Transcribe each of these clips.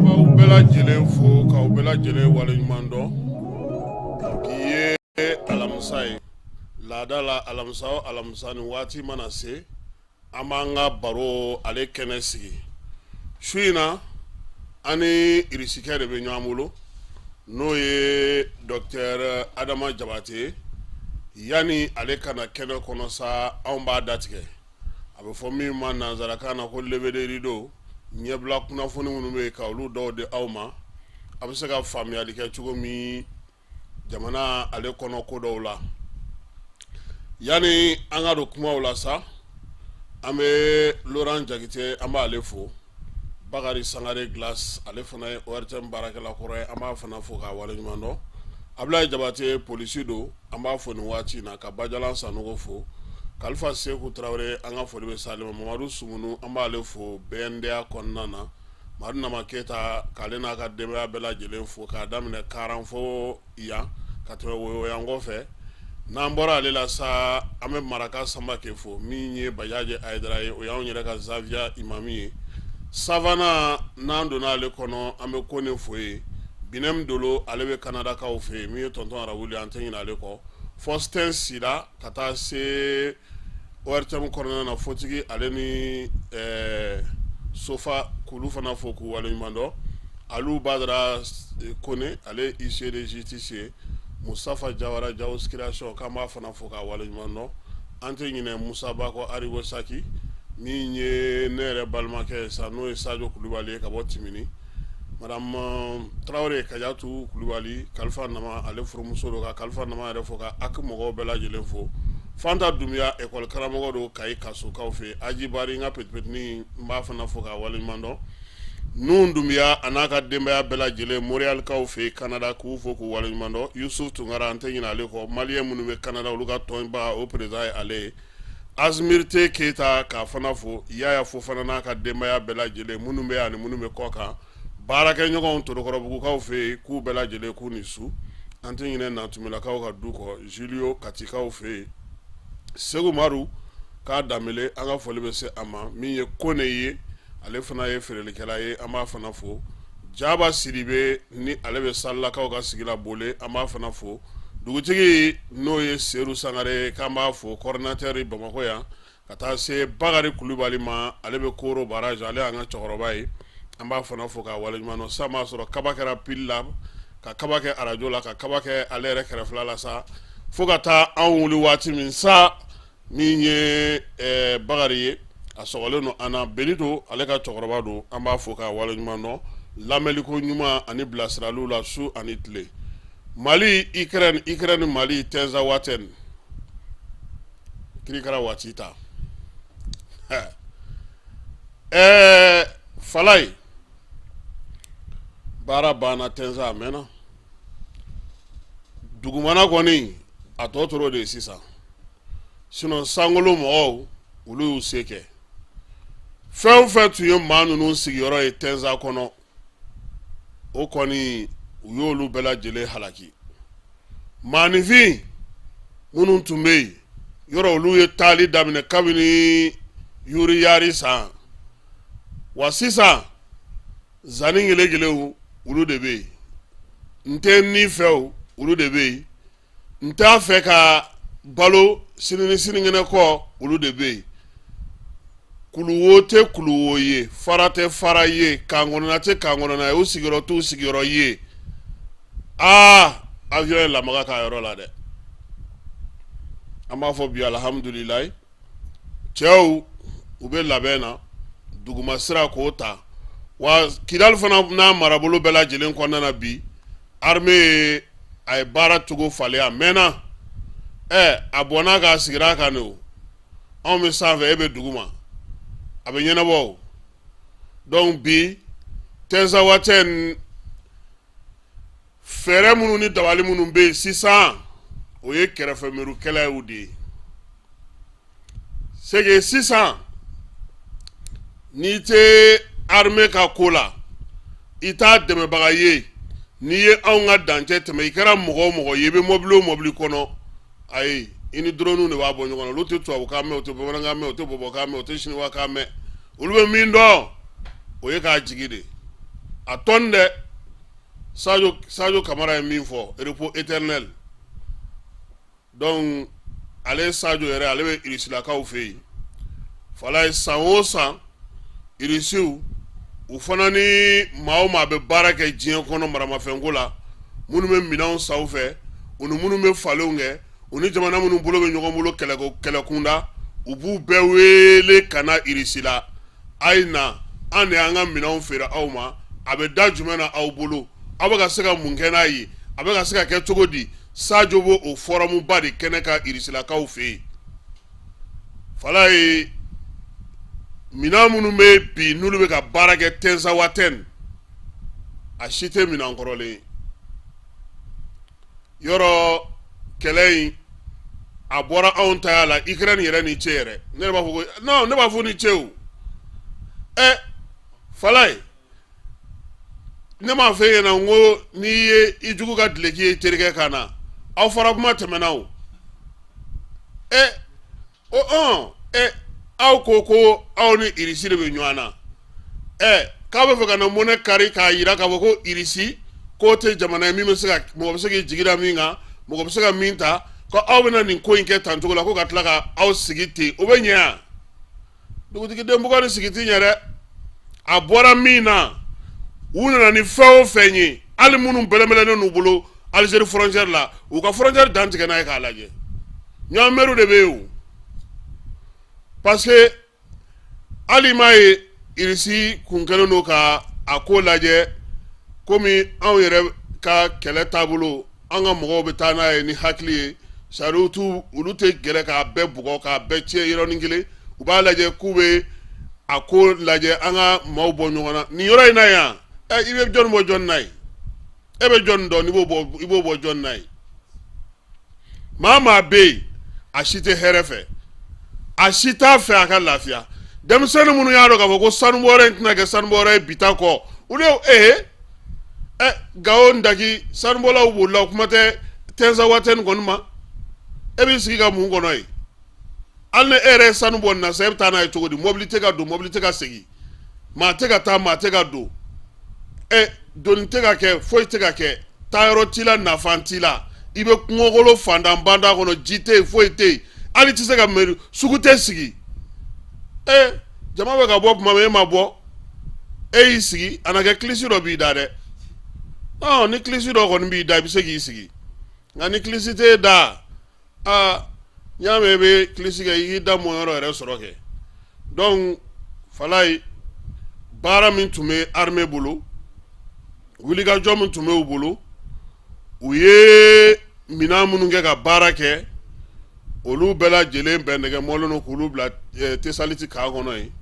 B'aw bɛɛ lajɛlen fo k'aw bɛɛ lajɛlen waleɲuman dɔn. Bi ye alamisa ye, laada la alamisa o alamisa ni waati mana se, an b'an ka baro ale kɛnɛ sigi. Su in na, an ni irisikɛ de bɛ ɲɔgɔn bolo, n'o ye docteur Adama Jabate ye. Yanni ale ka na kɛnɛ kɔnɔ sa, anw b'a datigɛ. A bɛ fɔ min ma nansarakan na ko lever de rideau, ɲɛbila kunnafoni minnu bɛ yen ka olu dɔw di aw ma, a bɛ se ka faamuyali kɛ cogo min jamana ale kɔnɔ ko dɔw la. Yanni an ka don kumaw la sa, an bɛ Laurent Jakite, an b'ale fo. Bakari Sangare Glace, ale fana ye ORTM baarakɛla kɔrɔ ye, an b'a fana fo k'a waleɲuman dɔn. Abulayi Jabate polisi don, an b'a fo nin waati in na, ka Bajalan Sanogo fo, Kalifa Seku Tarawele, an ka foli bɛ s'ale ma. Mamadu Sumunu, an b'ale fo BNDA kɔnɔna na. Madu Nama Keyita, k'ale n'a ka denbaya bɛɛ lajɛlen fo, k'a daminɛ Karan fo yan ka tɛmɛ Woyowayankɔ fɛ. N'an bɔra ale la sa, an bɛ Maraka Samake fo, min ye Bajaji Ayidara ye, o y'anw yɛrɛ ka Zawiya imami ye. Savana, n'an donna ale kɔnɔ, an bɛ Kone fo yen. Binɛm Dolo, ale bɛ Kanadakaw fɛ yen, min ye tonton Rawuli, an tɛ ɲinɛ ale kɔ. Faustin Sila, ka taa se ORTM kɔnɔna na, Fotigi ale ni Sofa, k'olu fana fo k'u waleɲuman dɔn. Alu Badara Kone, ale ye huissier de justice ye. Mustafa Jawara, Jawos Création, k'an b'a fana fo k'a waleɲuman dɔn. An tɛ ɲinɛ Musa Bakɔ Arigo Saki, min ye ne yɛrɛ balimakɛ ye sa, n'o ye Sajo Kulubali ye ka bɔ Timini. Madame Tarawele Kajatu Kulubali, Kalifa Nama ale furumuso don, ka Kalifa Nama yɛrɛ fo, ka AK mɔgɔw bɛɛ lajɛlen fo. Fanta Dunbiya, école karamɔgɔ don Kayi Kasokaw fɛ. Aji Bari, n ka petit petit n b'a fana fo k'a waleɲuman dɔn. Nuhun Dunbiya a n'a ka denbaya bɛɛ lajɛlen Montréalkaw fɛ yen Canada, k'u fo k'u waleɲuman dɔn. Yusuf Tunkara, an tɛ ɲinɛ ale kɔ. Malien minnu bɛ Canada, olu ka tɔnba, o président ye ale ye. Azmirite Keyita, k'a fana fo. Yaya Fofana n'a ka denbaya bɛɛ lajɛlen, minnu bɛ yan ani minnu bɛ kɔ kan, baarakɛɲɔgɔnw Torokɔrɔbugukaw fɛ yen, k'u bɛɛ lajɛlen k'u ni su. An tɛ ɲinɛ Natumilakaw ka du kɔ, Julio Katikaw fɛ yen. Segu Maru k'a Danbele, an ka foli bɛ se a ma. Min ye Kone ye, ale fana ye feerelikɛla ye, an b'a fana fo. Jaba Sidibe, ni ale bɛ Salilakaw ka sigi la Bole, an b'a fana fo. Dugutigi, n'o ye Sedu Sangare, k'an b'a fo, coordinateur Bamakɔ yan, ka taa se Bakari Kulubali ma, ale bɛ Koro barrage, ale y'an ka cɛkɔrɔba ye, an b'a fana fo k'a waleɲuman dɔn. Sisan b'a sɔrɔ kaba kɛra pili la, ka kaba kɛ arajo la, ka kaba kɛ ale yɛrɛ kɛrɛfɛla la sa, fo ka taa anw wuli waati min sa. Min ye Bakari ye, a sɔgɔlen don an na. Benito, ale ka cɛkɔrɔba don, an b'a fo k'a waleɲuman dɔn lamɛnliko ɲuman ani bilasiraliw la su ani tile. Mali Ukraine, Ukraine Mali, Tinzaouaten kirikara waati ta. Ɛɛ Falaye, baara banna Tinza, a mɛnna. Dugumana kɔni, a tɔ tora de ye sisan, sinon sankolo mɔgɔw, olu y'u se kɛ. Fɛn o fɛn tun ye maa ninnu sigiyɔrɔ ye Tinza kɔnɔ, o kɔni, u y'olu bɛɛ lajɛlen halaki. Maaninfin minnu tun bɛ yen yɔrɔ, olu ye taali daminɛ kabini yuriyari san wa. Sisan zani gelegelew, olu de bɛ yen. N tɛ ni fɛ, olu de bɛ yen. N t'a fɛ ka balo sini ni sinikɛnɛ kɔ, olu de bɛ yen. Kuluwo tɛ kuluwo ye, fara tɛ fara ye, kan kɔnɔna tɛ kan kɔnɔna ye, u sigiyɔrɔ t'u sigiyɔrɔ ye. Aa, avion ye lamaga k'a yɔrɔ la dɛ. An b'a fɔ bi alihamudulilayi, cɛw u bɛ labɛn na. duguma sira k'o ta. Wa Kidali fana n'a marabolo bɛɛ lajɛlen kɔnɔna na bi, armée a ye baara cogo falen, a mɛnna. A bɔnna k'a sigira a kan de. O anw bɛ sanfɛ, e bɛ duguma, a bɛ ɲɛnabɔ. O donc bi Tinzawatɛn, fɛɛrɛ minnu ni dabali minnu bɛ yen sisan, o ye kɛrɛfɛmɛru kɛlɛw de ye. C'est que sisan n'i tɛ armée ka ko la, i t'a dɛmɛbaga ye. N'i ye anw ka dancɛ tɛmɛ, i kɛra mɔgɔ o mɔgɔ ye, i bɛ mɔbili o mɔbili kɔnɔ, ayi, i ni drone de b'a bɔ ɲɔgɔn na. Olu tɛ tubabukan mɛn, u tɛ bamanankan mɛn, u tɛ bɔbɔkan mɛn, u tɛ siniwakan mɛn. Olu bɛ min dɔn, o ye k'a jigi de a tɔn dɛ. Sadio Kamara ye min fɔ, repos éternel. Donc ale Sadio yɛrɛ, ale bɛ irisilakaw fɛ yen. Falaye, san o san, irisiw u fana ni maa o maa bɛ baara kɛ diɲɛ kɔnɔ maramafɛnko la, minnu bɛ minɛnw san u fɛ, u ni minnu bɛ falenw kɛ, u ni jamana minnu bolo bɛ ɲɔgɔn bolo kɛlɛkunda, u b'u bɛɛ wele ka na irisi la. A ye na, an de y'an ka minɛnw feere aw ma, a bɛ da jumɛn na aw bolo, aw bɛ ka se ka mun kɛ n'a ye, a bɛ ka se ka kɛ cogo di? Sadio b'o o forum ba de kɛnɛ kan irisilakaw fɛ yen. Falaye, minɛn minnu bɛ bi n'olu bɛ ka baara kɛ Tinzawatɛn, a si tɛ minɛn kɔrɔlen ye. Yɔrɔ kɛlɛ in a bɔra anw ta la, Ukraine yɛrɛ ni ce yɛrɛ. Ne b'a fɔ ko non, ne b'a fɔ ni ce o. Falaye, ne m'a fɔ e ɲɛna n ko n'i ye i jugu ka duloki ye terikɛ kan na, aw fɔra kuma tɛmɛna o. O ɔn aw ko ko aw ni irisi de bɛ ɲɔgɔn na, k'aw bɛ fɛ ka na mɔnɛ kari k'a jira k'a fɔ ko irisi k'o tɛ jamana ye min bɛ se ka mɔgɔ bɛ se k'i jigi da min kan, mɔgɔ bɛ se ka min ta, ko aw bɛna nin ko in kɛ tan cogo la, ko ka tila ka aw sigi ten, o bɛ ɲɛ yan? Dugutigi den bugɔ ni sigi tɛ ɲɛ dɛ. A bɔra min na, u nana ni fɛn o fɛn ye, hali minnu bɛlɛnbɛlɛnnen n'u bolo Algérie frontière la, u ka frontière dantigɛ n'a ye k'a lajɛ, ɲɔgɔnmɛriw de bɛ yen o. Parce que hali m'a ye, irisi kun kɛlen don ka a ko lajɛ komi anw yɛrɛ ka kɛlɛ taabolo, an ka mɔgɔw bɛ taa n'a ye ni hakili ye. Sari olu tɛ gɛrɛ k'a bɛɛ bugɔ k'a bɛɛ tiɲɛ yɔrɔnin kelen. U b'a lajɛ k'u bɛ a ko lajɛ, an ka maaw bɔ ɲɔgɔn na nin yɔrɔ in na yan. I bɛ jɔnni bɔ jɔnni na ye? E bɛ jɔnni dɔn n'i b'o bɔ, i b'o bɔ jɔnni na ye? Maa maa bɛ yen, a si tɛ hɛrɛ fɛ, a si t'a fɛ a ka lafiya. Denmisɛnnin minnu y'a dɔn k'a fɔ ko sanubɔyɔrɔ in tɛna kɛ sanubɔyɔrɔ ye bi ta kɔ, olu ye Gawo Ndaki sanubɔlaw bolila, kuma tɛ Tinzawatɛni kɔni ma. E b'i sigi ka mun kɔnɔ ye? Hali ni e yɛrɛ ye sanu bɔ nin na sisan, e bɛ taa n'a ye cogo di? Mobili tɛ ka don, mobili tɛ ka segin, maa tɛ ka taa, maa tɛ ka don, doni tɛ ka kɛ, foyi tɛ ka kɛ, taayɔrɔ t'i la, nafan t'i la. I bɛ kungokolo fantan banda kɔnɔ, ji tɛ yen, foyi tɛ yen, hali tɛ se ka mɛri, sugu tɛ sigi. Jama bɛ ka bɔ tuma min, e ma bɔ, e y'i sigi. A na kɛ kilisi dɔ b'i da dɛ. Ni kilisi dɔ kɔni b'i da, i bɛ se k'i sigi, nka ni kilisi t'e da, aa, n'i y'a mɛn i bɛ kilisi kɛ, i k'i da mɔnyɔrɔ yɛrɛ sɔrɔ kɛ. Donc Falaye, baara min tun bɛ armée bolo, wulikajɔ min tun bɛ u bolo, u ye minɛn minnu kɛ ka baara kɛ, olu bɛɛ lajɛlen bɛn nɛgɛ mɔlen don k'olu bila Tesaliti camp kɔnɔ yen.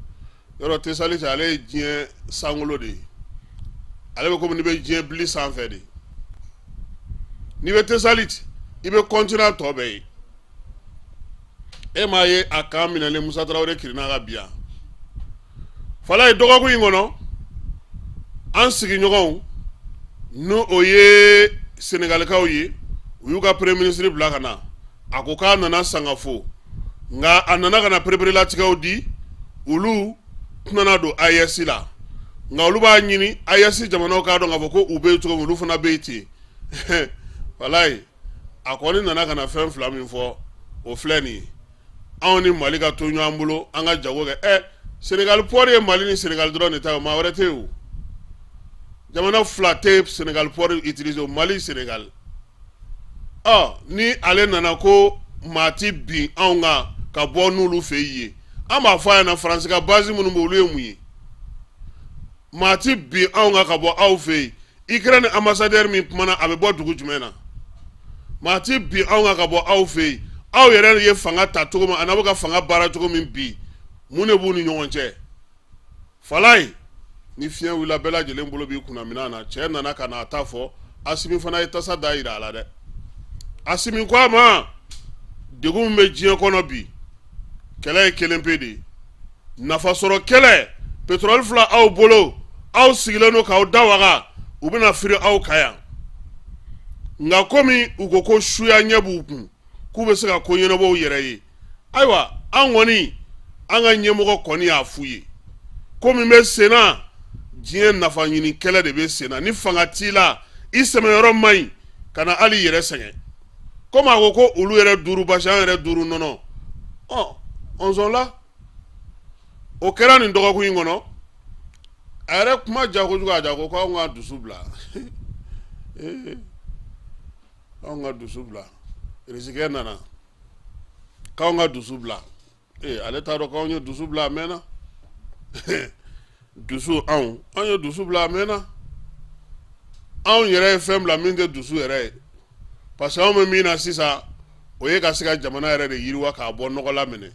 Yɔrɔ Tesaliti, ale ye diɲɛ sankolo de ye. Ale bɛ komi n'i bɛ diɲɛ bili sanfɛ de. N'i bɛ Tesaliti, i bɛ continent tɔ bɛɛ ye. E m'a ye a camp minɛlen, Musa Tarawele kirinna ka bi yan. Falaye, dɔgɔkun in kɔnɔ, an sigiɲɔgɔnw, n'o o ye Senegalikaw ye, u y'u ka premier ministre bila ka na. A ko k'a nana sangafo, nka a nana ka na pereperelatigɛw di. Olu tɛna don AES la, nka olu b'a ɲini AES jamanaw k'a dɔn k'a fɔ ko u bɛ yen cogo min, olu fana bɛ yen ten. Falaye, a kɔni nana ka na fɛn fila min fɔ, o filɛ nin ye: anw ni Mali ka to ɲɔgɔn bolo, an ka jago kɛ. Senegali port ye Mali ni Senegali dɔrɔn de ta ye, maa wɛrɛ tɛ yen. O jamana fila tɛ Senegali port utiliser, Mali, Senegali. Ɔ ni ale nana ko maa ti bin anw kan ka bɔ n'olu fɛ yen, an b'a fɔ a ɲɛna, Faransi ka base minnu bɛ, olu ye mun ye? Maa ti bin anw kan ka bɔ aw fɛ yen. Ukraine ambassadeur min kumana, a bɛ bɔ dugu jumɛn na? Maa ti bin anw kan ka bɔ aw fɛ yen. Aw yɛrɛ ye fanga ta cogo min, a n'aw bɛ ka fanga baara cogo min bi, mun de b'u ni ɲɔgɔn cɛ? Falaye, ni fiɲɛ wulila, bɛɛ lajɛlen bolo b'i kunna minɛn na. Cɛ nana ka n'a ta fɔ. Asimi fana ye tasa da jira a la dɛ. Asimi ko a ma, degun min bɛ diɲɛ kɔnɔ bi, kɛlɛ ye kelen pe de ye, nafasɔrɔ kɛlɛ. Pétrole filɛ aw bolo, aw sigilen don k'aw da waga, u bɛna firi aw kan yan. Nka komi u ko ko suya ɲɛ b'u kun, k'u bɛ se ka ko ɲɛnabɔ u yɛrɛ ye, ayiwa, an kɔni, an ka ɲɛmɔgɔ kɔni y'a f'u ye ko min bɛ senna, diɲɛ nafa ɲini kɛlɛ de bɛ senna. Ni fanga t'i la, i sɛmɛyɔrɔ man ɲi, kana hali i yɛrɛ sɛgɛn. Komi a ko ko olu yɛrɛ duuru basi, an yɛrɛ duuru nɔnɔ, ɔ ɔnzɔn la. O kɛra nin dɔgɔkun in kɔnɔ. A yɛrɛ kuma ja kojugu, a ja ko k'anw ka dusu bila, anw ka dusu bila. Resikɛ nana k'anw ka dusu bila. Ee, ale t'a dɔn k'anw ye dusu bila a mɛnna. Dusu, anw ye dusu bila a mɛnna. Anw yɛrɛ ye fɛn bila min tɛ dusu yɛrɛ ye, parce que anw bɛ min na sisan, o ye ka se ka jamana yɛrɛ de yiriwa k'a bɔ nɔgɔ la minɛ.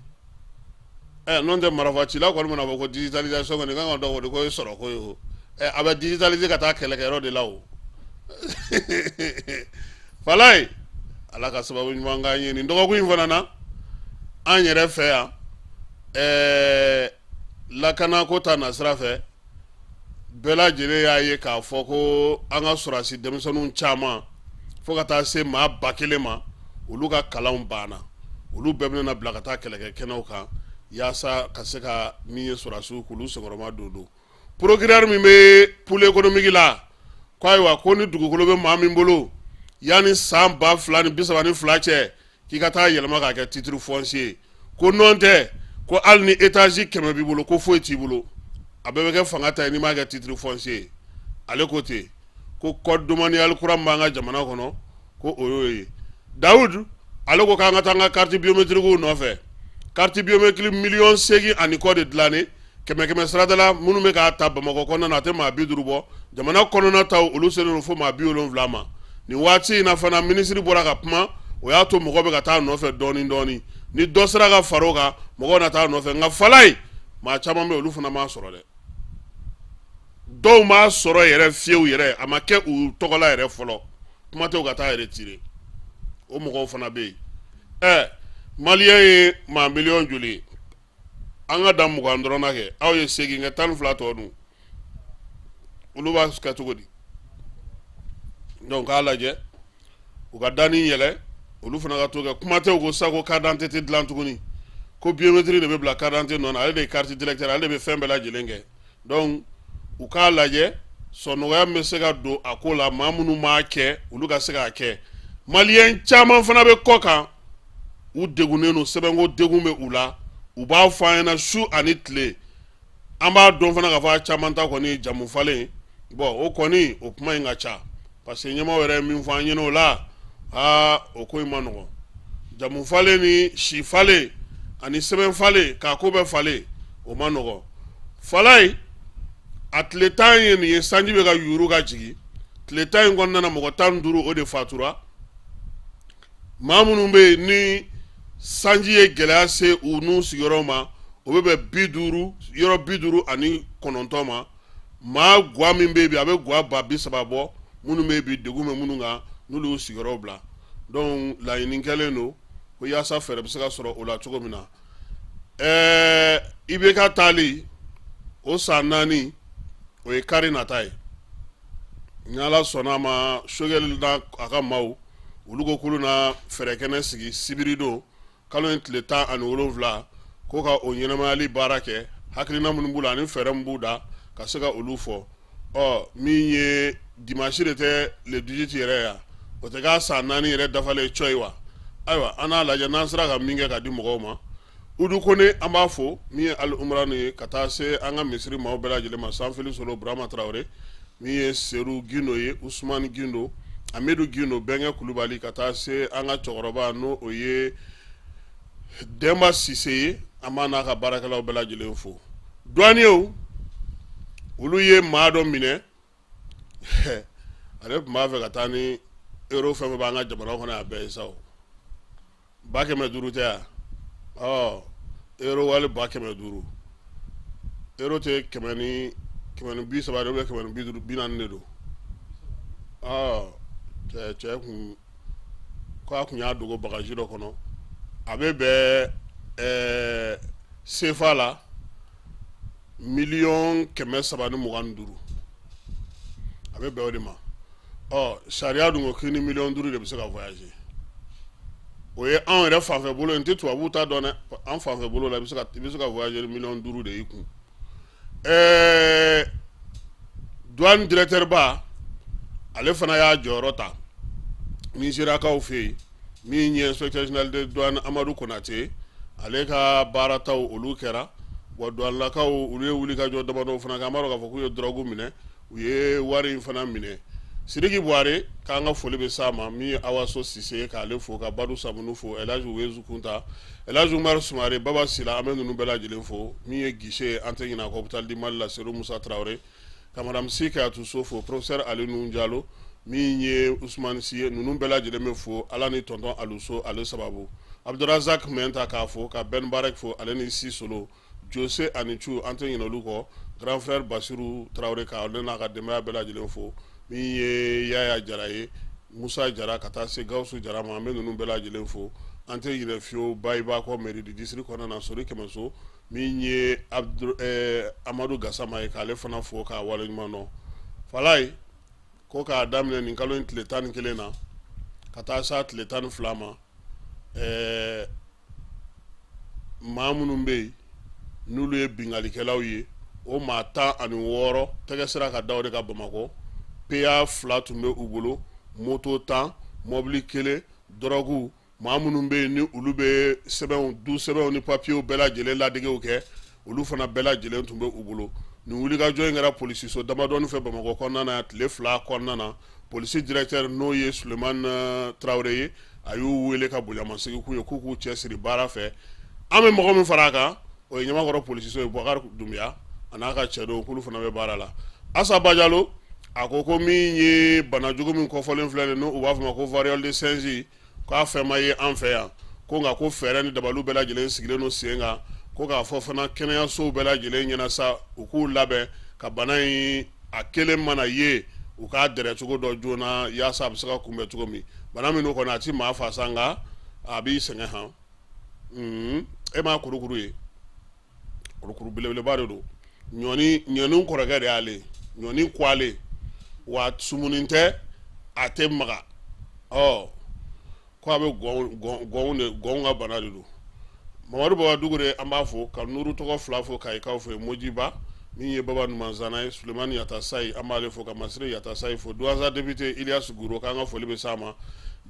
Ɛ, n'o tɛ, marifacila kɔni mana fɔ ko digitalisation kɔni kan ka dɔn, o de ko ye sɔrɔ ko ye. O ɛ, a bɛ digitaliser ka taa kɛlɛkɛyɔrɔ de la. O Falaye, Ala ka sababu ɲuman k'an ye. Nin dɔgɔkun in fana na, an yɛrɛ fɛ yan, lakanako ta nasira fɛ, bɛɛ lajɛlen y'a ye k'a fɔ ko an ka sɔrɔdasi denmisɛnninw caman, fo ka taa se maa 1000 ma, olu ka kalanw banna. Olu bɛɛ bɛna bila ka taa kɛlɛkɛ kɛnɛw kan, yaasa ka se ka min ye sɔrɔdasiw k'olu senkɔrɔma don. Don procureur min bɛ pôle économique la ko ayiwa, ko ni dugukolo bɛ maa min bolo yanni san 2032 cɛ, k'i ka taa yɛlɛma k'a kɛ titre foncier ye, ko nɔn tɛ, ko hali ni étage 100 b'i bolo, ko foyi t'i bolo, a bɛɛ bɛ kɛ fanga ta ye n'i m'a kɛ titre foncier ye. Ale ko ten ko code domanial kura min b'an ka jamana kɔnɔ, ko o y'o ye. Dawudu, ale ko k'an ka taa an ka carte biométrique nɔfɛ. Carte biométrique 8,5 million de dilannen, kɛmɛ kɛmɛ sarada la, minnu bɛ k'a ta Bamakɔ kɔnɔna na, a tɛ maa 50 bɔ. Jamana kɔnɔna taw, olu selen don fo maa 70 ma nin waati in na. Fana minisiri bɔra ka kuma, o y'a to mɔgɔ bɛ ka taa nɔfɛ dɔɔnin dɔɔnin. Ni dɔ sera ka fara o kan, mɔgɔw na taa nɔfɛ. Nka Falaye, maa caman bɛ, olu fana m'a sɔrɔ dɛ. Dɔw m'a sɔrɔ yɛrɛ fiyewu yɛrɛ, a ma kɛ u tɔgɔ la yɛrɛ fɔlɔ, kuma tɛ u ka taa yɛrɛ tirer. O mɔgɔw fana bɛ yen. Ɛ, maliyɛn ye maa miliyɔn joli ye? An ka dan 20 dɔrɔn na kɛ. Aw ye 8 kɛ, 12 tɔ dun, olu b'a kɛ cogo di? Donc k'a lajɛ, u ka danni yɛlɛ, olu fana ka to kɛ. Kuma tɛ u ko sa ko carte d'identité tɛ dilan tuguni, ko biométrie de bɛ bila carte d'identité nɔ na, ale de ye carte d'électeur, ale de bɛ fɛn bɛɛ lajɛlen kɛ. Donc u k'a lajɛ, sɔnɔgɔya min bɛ se ka don a ko la, maa minnu m'a kɛ, olu ka se k'a kɛ. Maliyɛn caman fana bɛ kɔ kan, u degunnen don, sɛbɛnko degun bɛ u la, u b'a fɔ an ɲɛna su ani tile. An b'a dɔn fana k'a fɔ a caman ta kɔni ye jamu falen. Bon, o kɔni, o kuma in ka ca, parce que ɲɛmaaw yɛrɛ ye min fɔ an ɲɛna o la, aa, o ko in ma nɔgɔn. Jamu falen ni si falen ani sɛbɛn falen, k'a ko bɛɛ falen, o ma nɔgɔn. Falaye, a tile 10 ye nin ye, sanji bɛ ka yuuru ka jigin. Tile 10 in kɔnɔna na, mɔgɔ 15, o de fatura. Maa minnu bɛ yen ni sanji ye gɛlɛya se u n'u sigiyɔrɔ ma, o bɛ bɛn 50, yɔrɔ 59 ma. Maa guwa min bɛ yen bi, a bɛ guwa 30 000 bɔ, minnu bɛ yen bi, degun bɛ minnu kan, n'olu y'u sigiyɔrɔ bila. Donc laɲini kɛlen don ko yaasa fɛɛrɛ bɛ se ka sɔrɔ o la cogo min na. Ɛɛ, IBK taali o san 4, o ye kari nata ye. Ni Ala sɔnna a ma, Choguel n'a a ka maaw, olu ko k'olu na fɛɛrɛ kɛnɛ sigi sibiri don, kalo in tile 17, ko ka o ɲɛnamayali baara kɛ. Hakilina minnu b'u la ani fɛɛrɛ min b'u da, ka se ka olu fɔ. Ɔ, min ye dimanche de tɛ, le 18 yɛrɛ yan, o tɛ k'a san 4 yɛrɛ dafalen cɔ ye wa? Ayiwa, an n'a lajɛ n'an sera ka min kɛ ka di mɔgɔw ma. Udu Kone, an b'a fo, min ye Ali Umurani ye, ka taa se an ka misiri maaw bɛɛ lajɛlen ma, Sanfili Solo, Burama Tarawele, min ye Seru Gindo ye, Usumani Gindo, Amidu Gindo, Bɛnkɛ Kulubali, ka taa se an ka cɛkɔrɔba, n'o o ye Denba Sise ye, an b'a n'a ka baarakɛlaw bɛɛ lajɛlen fo. Douaniers, Olu ye maa dɔ minɛ, ale tun b'a fɛ ka taa ni euro fɛn fɛn b'an ka jamana kɔnɔ a bɛɛ ye sa, 500,000 tɛ yan? Ɔ euro wali 500,000, euro tɛ 130 de ou bien 150, 40 de don. Ɔ cɛ kun k'a kun y'a dogo bagaji dɔ kɔnɔ, a bɛ bɛn CFA la 325 millions, a bɛ bɛn o de ma. Ɔ sariya dun ko k'i ni 5 million de bɛ se ka voyager. O ye anw yɛrɛ fanfɛ bolo ye, n tɛ tubabuw ta dɔn dɛ. An fanfɛ bolo la, i bɛ se ka voyager ni 5 million de y'i kun. Douane directeur ba, ale fana y'a jɔyɔrɔ ta Nizeriyakaw fɛ yen. Min ye inspecteur général de douane Amadu Konate, ale ka baarataw olu kɛra wa. Douanelakaw, olu ye wulikajɔ damadɔ fana kɛ. An b'a dɔn k'a fɔ k'u ye drogue minɛ, u ye wari in fana minɛ. Sidiki Buware, k'an ka foli bɛ s'a ma. Min ye Awaso Sise, k'ale fo, ka Badu Samunu fo, Elhaji Wezu Kunta, Elhaji Umaru Sumare, Baba Sila, an bɛ ninnu bɛɛ lajɛlen fo. Min ye guichet, an tɛ ɲinɛ a kɔ, hôpital du Mali la, Seru Musa Tarawele, ka madame Si Kayatu So fo, professeur Ali Nuhu Jalo, min ye Usumani Si ye, ninnu bɛɛ lajɛlen bɛ fo. Ala ni tonton Aluso ale sababu, Abdurazak Mɛnta k'a fo, ka Ben Barek fo, ale ni Si Solo Jose ani Cu, an tɛ ɲinɛ olu kɔ. Grand frère Basiru Tarawele, k'ale n'a ka denbaya bɛɛ lajɛlen fo. Min ye Yaya Jara ye, Musa Jara, ka taa se Gawusu Jara ma, an bɛ ninnu bɛɛ lajɛlen fo. An tɛ ɲinɛ fiyewu Bayiba kɔ, mairie du district kɔnɔna na, Sori Kɛmɛso, min ye Amadu Gasama ye, k'ale fana fo k'a waleɲuman dɔn. Falaye ko k'a daminɛ nin kalo in tile 11 na ka taa s'a tile 12 ma, maa minnu bɛ yen n'olu ye binkalikɛlaw ye, o maa 16 tɛgɛ sera ka da o de ka Bamakɔ. PA fila tun bɛ u bolo, moto 10, mɔbili kelen, drogue. Maa minnu bɛ yen ni olu bɛ sɛbɛnw, du sɛbɛnw ni papiyew bɛɛ lajɛlen ladegew kɛ, olu fana bɛɛ lajɛlen tun bɛ u bolo. Nin wulikajɔ in kɛra polisiso damadɔni fɛ Bamakɔ kɔnɔna na tile 2 kɔnɔna na. Polisi directeur, n'o ye Sulemani Tarawele ye, a y'u wele ka bonyamasegin k'u ye, k'u k'u cɛsiri baara fɛ. An bɛ mɔgɔ min fara a kan, o ye Ɲamakɔrɔ polisiso ye, Bubakari Dunbiya a n'a ka cɛdenw, k'olu fana bɛ baara la. Asa Bajalo, a ko ko min ye bana jugu min kɔfɔlen filɛ nin, n'u b'a fɔ ma ko variole de singe, k'a fɛn ma ye an fɛ yan, ko nka ko fɛɛrɛ ni dabaliw bɛɛ lajɛlen sigilen don sen kan. Ko k'a fɔ fana kɛnɛyasow bɛɛ lajɛlen ɲɛna sa, u k'u labɛn ka bana in a kelen mana ye, u k'a dɛrɛ cogo dɔ joona, yaasa a bɛ se ka kunbɛn cogo min. Bana min kɔni, a ti maa fa sa, nka a b'i sɛgɛn han. E m'a kurukuru ye, kurukuru belebeleba de don. Ɲɔni ɲɔni kɔrɔkɛ de y'ale, ɲɔni ko ale wa sumuni tɛ, a tɛ maga. Ɔ ko a bɛ gɔn de, gɔn ka bana de don. Mamadu Baba Dugure, an b'a fo, ka Nuru tɔgɔ fila fo, kayikaw fo, Mojiba, min ye Baba Numanzana ye, Sulemani Yatasayi, an b'ale fo, ka Masire Yatasayi fo, Duwanza député Ilias Guro, k'an ka foli bɛ s'a ma.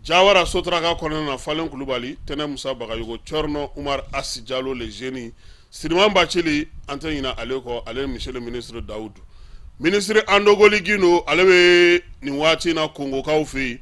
Jawara Sotaraka kɔnɔna na, Falen Kulubali, Tɛnɛ Musa Bagayogo, Cɔrɔnɔ Umar Asi Jalo le génie, Siriman Bacili, an tɛ ɲinɛ ale kɔ, ale monsieur le ministre Dawudu. Ministre Andogoli Gindo, ale bɛ nin waati in na Kongokaw fɛ yen.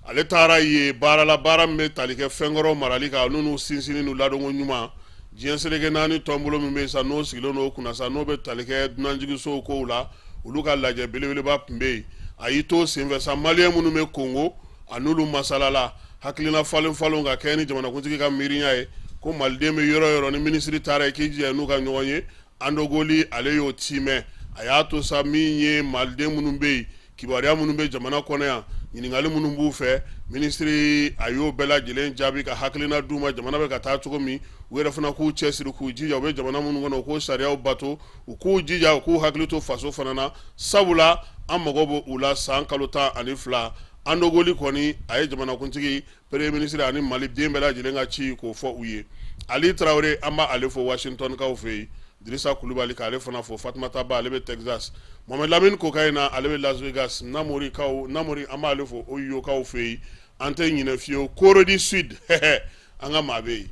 Ale taara ye baara la, baara min bɛ tali kɛ fɛnkɔrɔ marali kan n'u sinsinni n'u ladonko ɲuman. Diɲɛ seleke naani tɔnbolo min bɛ yen sa, n'o sigilen don o kunna sa, n'o bɛ tali kɛ dunanjiginsow kow la, olu ka lajɛ belebeleba tun bɛ yen. A y'i to senfɛ sa, maliyɛn minnu bɛ Kongo, a n'olu masalala, hakilina falen falen ka kɛ ni jamanakuntigi ka miiriya ye, ko maliden bɛ yɔrɔ yɔrɔ, ni minisiri taara yen, k'i jija n'u ka ɲɔgɔn ye. Andogoli, ale y'o timɛ. A y'a to sa, min ye maliden minnu bɛ yen, kibaruya minnu bɛ jamana kɔnɔ yan, ɲininkali minnu b'u fɛ, minisiri a y'o bɛɛ lajɛlen jaabi, ka hakilina d'u ma jamana bɛ ka taa cogo min. U yɛrɛ fana k'u cɛsiri, k'u jija, u bɛ jamana minnu kɔnɔ, u k'o sariyaw bato, u k'u jija, u k'u hakili to faso fana na, sabula an mago bɛ u la san kalo 12. Andogoli kɔni, a ye jamanakuntigi, premier ministre ani maliden bɛɛ lajɛlen ka ci k'o fɔ u ye. Ali Tarawele, an b'ale fo Washington kaw fɛ yen. Dirisa Kulubali, k'ale fana fo. Fatumata Ba, ale bɛ Texas. Mohamed Lamine Kokayina, ale bɛ Las Vegas. Namori kaw, Namori, an b'ale fo Ohio kaw fɛ yen. An tɛ ɲinɛ fiyewu Corée du Sud, an ka maa bɛ yen.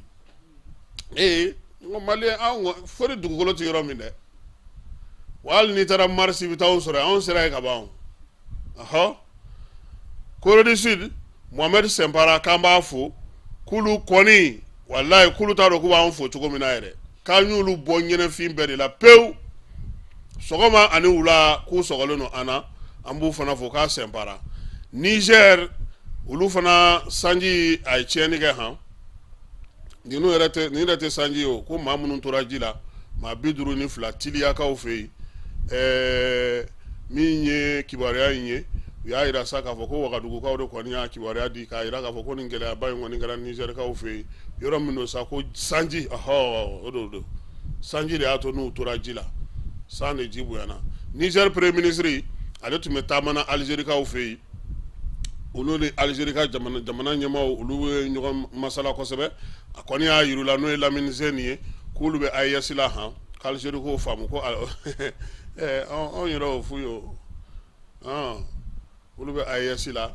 Ee, n ko maliyɛn, anw fo ni dugukolo tɛ yɔrɔ min dɛ, wa hali n'i taara Mars, i bɛ taa anw sɔrɔ yen. Anw sera yen ka ban. Ɔhɔ, Corée du Sud, Mohamed Sɛnpara, k'an b'a fo. K'olu kɔni, walayi, k'olu t'a dɔn k'u b'an fo cogo min na yɛrɛ, k'an y'olu bɔ ɲɛnɛfin bɛɛ de la pewu. Sɔgɔma ani wula k'u sɔgɔlen don an na, an b'u fana fo k'a sɛnpara. Niger, olu fana sanji a ye tiɲɛni kɛ han. Ninnu yɛrɛ tɛ, nin yɛrɛ tɛ sanji ye o, ko maa minnu tora ji la, maa 52 Tiliyakaw fɛ yen. Min ye kibaruya in ye, u y'a jira sa k'a fɔ ko Wagadugukaw de kɔni y'a kibaruya di k'a jira k'a fɔ ko nin gɛlɛyaba in kɔni kɛra Nizɛrikaw fɛ yen, yɔrɔ min don sa ko sanji, ɔhɔ, o don, sanji de y'a to n'u tora ji la, san de ji bonyana. Nizɛri premier ministre, ale tun bɛ taama na Alizerikaw fɛ yen. Olu ni Alizeri ka jamana ɲɛmaaw, olu ye ɲɔgɔn masala kosɛbɛ. A kɔni y'a yir'u la, n'o ye Lamini Zeni ye, k'olu bɛ AES la han, k'Alizeri k'o faamu ko anw yɛrɛ y'o f'u ye o, olu bɛ AES la.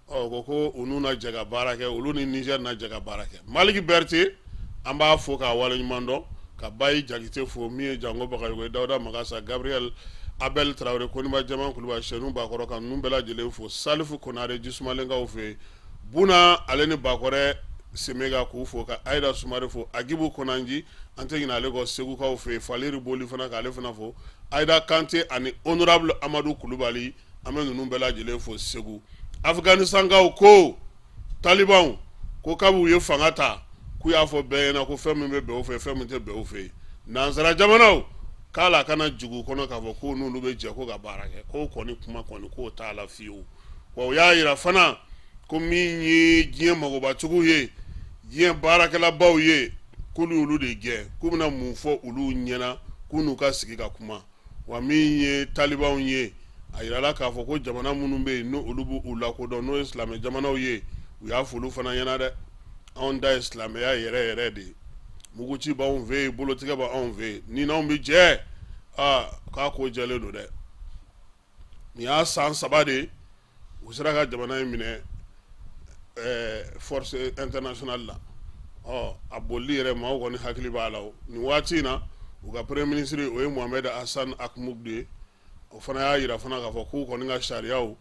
Ɔ ko ko u n'u na jɛ ka baara kɛ, olu ni Nizɛri na jɛ ka baara kɛ. Maliki Berete, an b'a fo k'a waleɲuman dɔn, ka Bayi Jakite fo, min ye Jango Bagayogo ye, Dawuda Magasa, Gabriel Abel Tarawele, Koniba Jama Kulubali, Sɛnu Bakɔrɔ, ka ninnu bɛɛ lajɛlen fo. Salifu Konare Jisumalenkaw fɛ yen, Buna ale ni Bakɔrɛ Semega k'u fo, ka Ayida Sumare fo, Agibu Konanji, an tɛ ɲinɛ ale kɔ Segukaw fɛ yen, Faliri Boli fana k'ale fana fo, Ayida Kante ani honorable Amadu Kulubali, an bɛ ninnu bɛɛ lajɛlen fo Segu. Afganistankaw ko talibanw ko kabi u ye fanga ta, k'u y'a fɔ bɛɛ ɲɛna ko fɛn min bɛ bɛn u fɛ, fɛn min tɛ bɛn u fɛ yen. Nansara jamanaw k'a la kana jigin u kɔnɔ k'a fɔ ko n'olu bɛ jɛ ko ka baara kɛ, k'o kɔni kuma kɔni k'o t'a la fiyewu. Wa u y'a jira fana ko min ye diɲɛ magobatigiw ye, diɲɛ baarakɛlabaw ye, k'olu y'olu de gɛn, k'u bɛna mun fɔ olu ɲɛna k'u n'u ka sigi ka kuma. Wa min ye talibanw ye, a jirala k'a fɔ ko jamana minnu bɛ yen n'olu b'u lakodɔn, n'o ye silamɛ jamanaw ye, u y'a fɔ olu fana ɲɛna dɛ, anw ta ye silamɛya yɛrɛ yɛrɛ de ye, muguci b'anw fɛ yen, bolotigɛ b'anw fɛ yen, ni n'anw bɛ jɛ, aa k'a ko jɛlen don dɛ. Nin y'a san 3 de ye u sera ka jamana in minɛ force internationale la. Ɔ a bolili yɛrɛ, maaw kɔni hakili b'a la nin waati in na. U ka premier ministre, o ye Mohamed Hassan Akmoud de ye, o fana y'a jira fana k'a fɔ k'u kɔni ka sariyaw,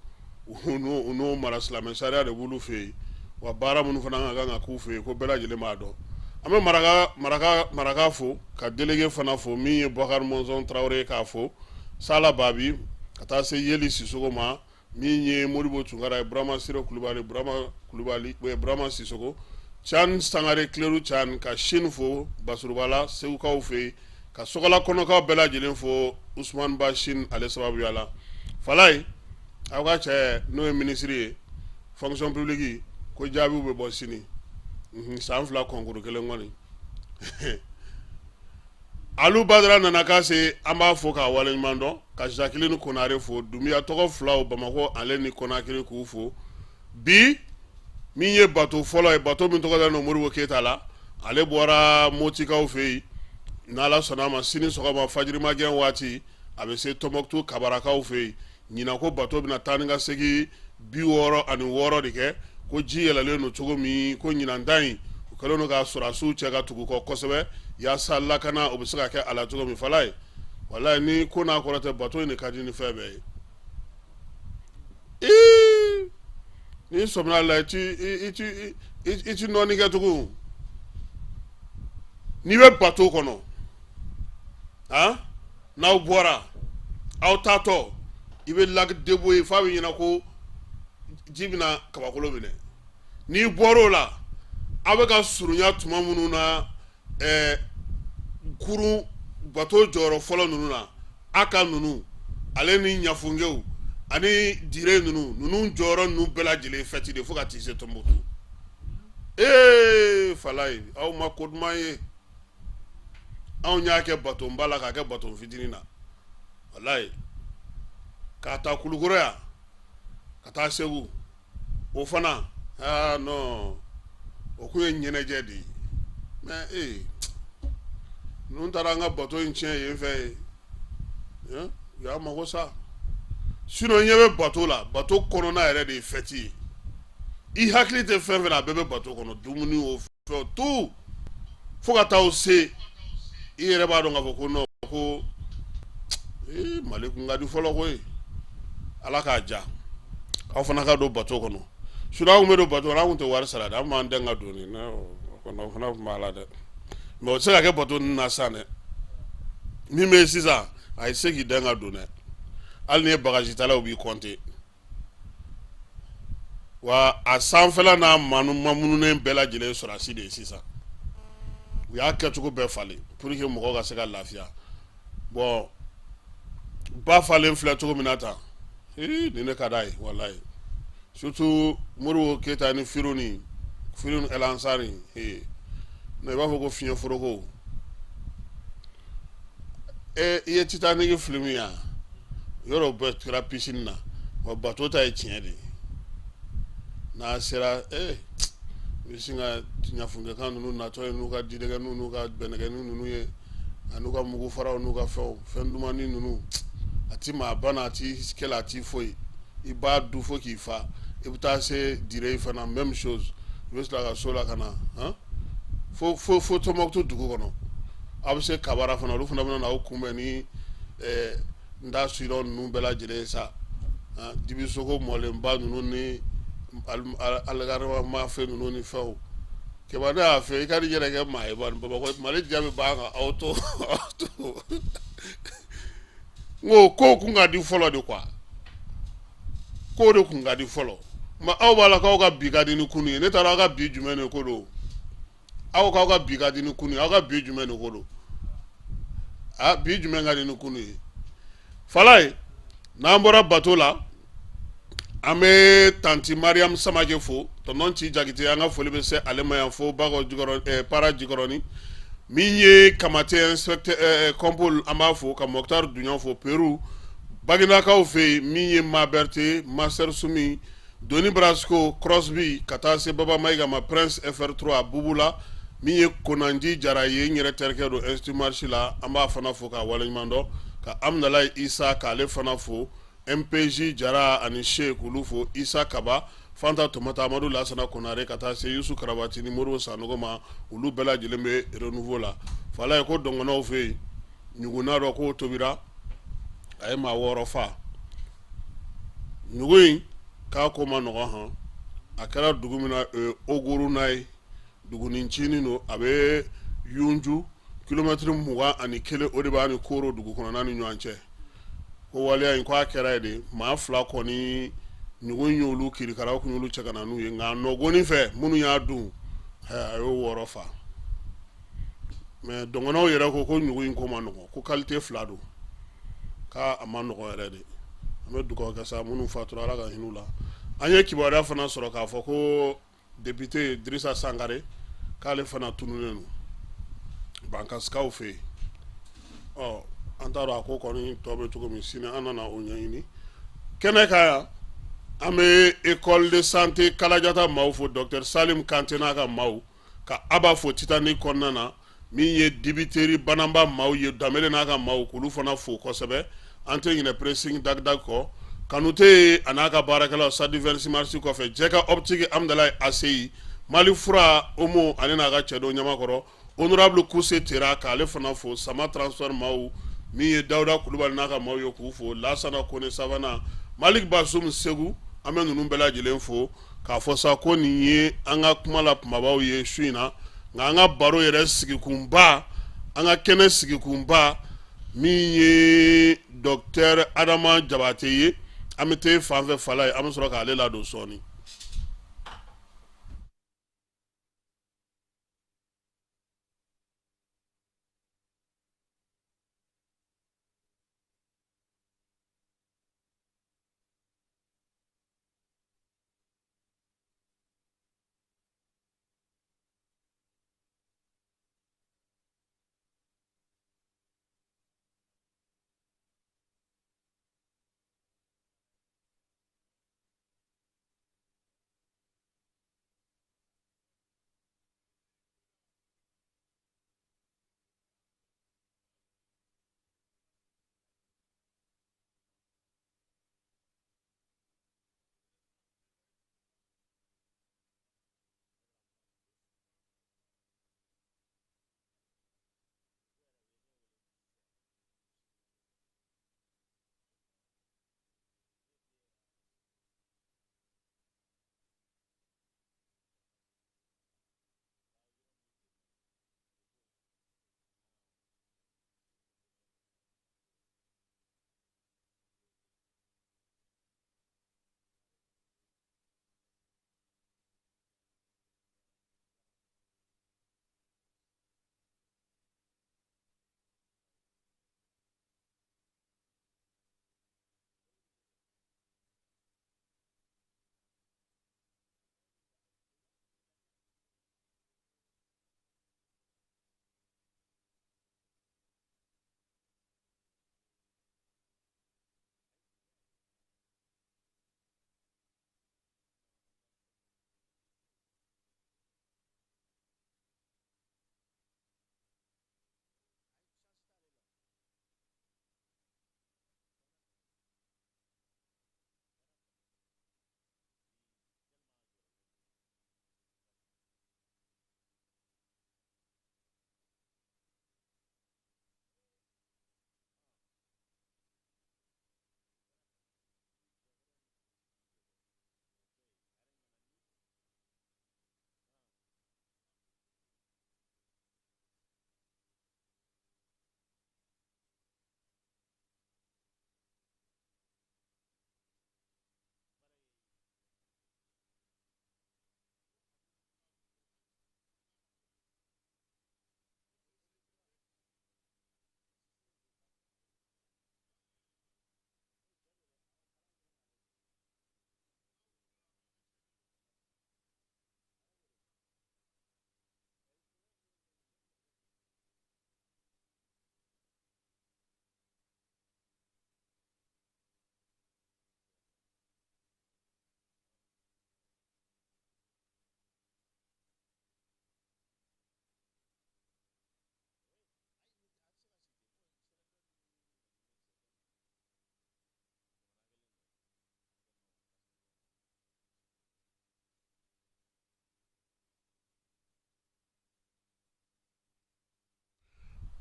u n'o mara, silamɛ sariya de b'olu fɛ yen, wa baara minnu fana ka kan ka k'u fɛ yen, ko bɛɛ lajɛlen b'a dɔn. An bɛ maraka fo, ka délégué fana fo, min ye Bakari Mɔnzɔn Tarawele, k'a fo, Sala Babi, ka taa se Yeli Sisoko ma, min ye Modibo Tunkara ye, Burama Sire Kulubali, Burama Kulubali, Burama Sisoko, Can Sangare, Kileru Can, ka Sini fo Basurubala Segukaw fɛ yen, ka Sɔgɔla kɔnɔkaw bɛɛ lajɛlen fo Usman Ba Sini ale sababuya la. Falaye, aw ka cɛ n'o ye minisiri ye fonction publique, ko jaabiw bɛ bɔ sini. San 2 concours kelen kɔni. Alu Badara nana ka se, an b'a fo k'a waleɲuman dɔn, ka Jacqueline Konare fo, Dunbiya tɔgɔ filaw Bamakɔ ale ni Conakry k'u fo. Bi min ye bato fɔlɔ ye, bato min tɔgɔ dalen don Modibo Keyita la, ale bɔra Motikaw fɛ yen. N'Ala sɔnna a ma, sini sɔgɔma fajirimagɛn waati, a bɛ se Tɔnbɔkutu Kabarakaw fɛ yen. Ɲinan ko bato bɛna taa ni ka segin 66 de kɛ, ko ji yɛlɛlen don cogo min, ko ɲinan ta in u kɛlen don ka sɔrɔdasiw cɛ ka tugu kɔ kosɛbɛ yaasa lakana o bɛ se ka kɛ a la cogo min. Falaye, walayi ni ko n'a kɔrɔ tɛ, bato in de ka di ni fɛn bɛɛ ye. Ee, n'i sɔmina a la, i ti nɔɔni kɛ tugun n'i bɛ bato kɔnɔ. Han, n'aw bɔra aw taatɔ, i bɛ lac Debo ye f'a bɛ ɲɛna ko ji bɛna kabakolo minɛ. N'i bɔr'o la, aw bɛ ka surunya tuma minnu na kurun bato jɔyɔrɔ fɔlɔ ninnu na, a ka ninnu ale ni ɲafunkew ani dire ninnu jɔyɔrɔ ninnu bɛɛ lajɛlen fɛti de fo ka t'i se Tɔnbukutu. Ee Falaye, aw ma ko duman ye. Anw y'a kɛ batonba la k'a kɛ baton fitinin na, walayi, k'a ta Kulukɔrɔ yan ka taa Segu, o fana, aa non, o kun ye ɲɛnajɛ de ye. Mais ee, ninnu taara an ka bato in tiɲɛ yen fɛ yen, u y'a mago sa. Sinon ɲɛ bɛ bato la, bato kɔnɔna yɛrɛ de ye fɛti ye. I hakili tɛ fɛn fɛn na, a bɛɛ bɛ bato kɔnɔ, dumuni o fɛn tout, fo ka taa se i yɛrɛ b'a dɔn k'a fɔ ko non, ko ee, Mali kun ka di fɔlɔ koyi. Ala k'a diya aw fana ka don bato kɔnɔ. Sinon an kun bɛ don bato kɔnɔ, an kun tɛ wari sara dɛ, an b'an den ka don o fana tun b'a la dɛ. Mais o tɛ se ka kɛ bato ninnu na sisan dɛ. Min bɛ yen sisan, A ye se k'i dɛn ka don dɛ, hali n'i ye bagajitalaw b'i kɔnte. Wa a sanfɛla n'a mamununen bɛɛ lajɛlen sɔrɔdasi de ye sisan. U y'a kɛcogo bɛɛ falen pour que mɔgɔw ka se ka lafiya. Bon, ba falen filɛ cogo min na tan, nin ne ka d'a ye walayi. Surtout Modibo Keyita ni Firuni, Firuni El Ansari, i b'a fɔ ko fiɲɛ foroko. E i ye Titanic film ye yɔrɔ bɛɛ kɛra piscine na. Wa bateau ta ye tiɲɛ de ye. N'a sera i bɛ sin ka ɲafunkɛkan ninnu natɔ ye n'u ka didɛgɛninw n'u ka bɛnɛgɛnin ninnu ye, an'u ka mugu faraw n'u ka fɛnw, fɛn dumannin ninnu, a ti maa bana, a ti kɛlɛ, a ti foyi. I b'a dun fo k'i fa. I bɛ taa se Dire fana, même chose. I bɛ tila ka so la ka na fo fo fo Tɔnbɔkutu dugu kɔnɔ. Aw bɛ se Kabara fana, olu fana bɛna na aw kunbɛn ni n da sirɔ ninnu bɛɛ lajɛlen ye sa, dibisogo mɔlenba ninnu ni alikarama fɛn ninnu ni fɛnw. Kɛba, ne y'a fɛ i ka n'i yɛrɛ kɛ maa ye bani. Bamakɔ Mali diya bɛ ban kan aw to aw to. N ko kow kun ka di fɔlɔ de quoi, kow de kun ka di fɔlɔ. Mais aw b'a la k'aw ka bi ka di ni kunu ye. Ne taara aw ka bi jumɛn de ko don? Aw k'aw ka bi ka di ni kunu ye, aw ka bi jumɛn de ko don? A bi jumɛn ka di ni kunu ye? Falaye, n'an bɔra bateau la, an bɛ tanti Mariam Samake fo, tonton Ci Jakite, an ka foli bɛ se ale ma yan fo Bakɔ Jikɔrɔ, Para Jikɔrɔni. Min ye Kamate inspecteur Kɔnpol, an b'a fo, ka Mɔkutari Duɲan fo Peru Baginakaw fɛ yen. Min ye Mabɛrite Master Sumi Doni Brasco Crosby, ka taa se Baba Mayiga ma Prince FR3 Bubula. Min ye Konanji Jara ye, n yɛrɛ terikɛ don Institut Marche la, an b'a fana fo k'a waleɲuman dɔn, ka Amudalayi Isa k'ale fana fo, MPJ Jara ani Sheikh olu fo, Isa Kaba, Fanta Tomata, Amadu Lasana Konare, ka taa se Yusu Karabati ni Modibo Sanogo ma, olu bɛɛ lajɛlen bɛ Renouveau la. Falaye, ko dɔngɔnɔw fɛ yen, ɲugunna dɔ k'o tobira, a ye maa 6 fa. Ɲugun in k'a ko ma nɔgɔn han. A kɛra dugu min na, Oguruna ye dugunin ncinin don, a bɛ Yunju, kilomɛtiri 21, o de b'a ni Koro dugu kɔnɔna ni ɲɔgɔn cɛ. Ko waleya in ko a kɛra yen de, maa 2 kɔni ɲugun y'olu kirikara, kun y'olu cɛ ka na n'u ye, nka nɔgɔnin fɛ minnu y'a dun, a y'o 6 fa. Mais dɔngɔnɔw yɛrɛ ko ko ɲugun in ko ma nɔgɔn, ko qualité 2 don, k'a ma nɔgɔn yɛrɛ de. An bɛ dugawu kɛ sa, minnu fatura, Ala ka hinɛ u la. An ye kibaruya fana sɔrɔ k'a fɔ ko député Dirisa Sankare, k'ale fana tununnen don Bankasikaw fɛ yen. Ɔ, an t'a dɔn a ko kɔni tɔ bɛ cogo min. Sini an nana o ɲɛɲini kɛnɛ kan yan. An bɛ école de santé Kalajata maaw fo, docteur Salim Kante n'a ka maaw, ka Aba fo Titanic kɔnɔna na. Min ye dibiteri Banamba maaw ye, Danbele n'a ka maaw, k'olu fana fo kosɛbɛ. An tɛ ɲinɛ pressing Dagdag kɔ, Kanute a n'a ka baarakɛlaw, Sadi 26 mars kɔfɛ, Jɛka optique, Amudalayi ACI, Mali fura Omo ani n'a ka cɛdenw ɲamakɔrɔ, honorable Kuse Tera, k'ale fana fo, Sama transfert maaw, min ye Dawuda Kulubali n'a ka maaw ye, k'u fo, Lasana Kone Savana, Malik Basum Segu, an bɛ ninnu bɛɛ lajɛlen fo. K'a fɔ sa ko nin ye an ka kuma la kumabaw ye su in na. Nka an ka baro yɛrɛ sigikunba, an ka kɛnɛ sigikunba, min ye docteur Adama Jabate ye, an bɛ taa fan fɛ Falaye, an bɛ sɔrɔ k'ale ladon sɔɔni.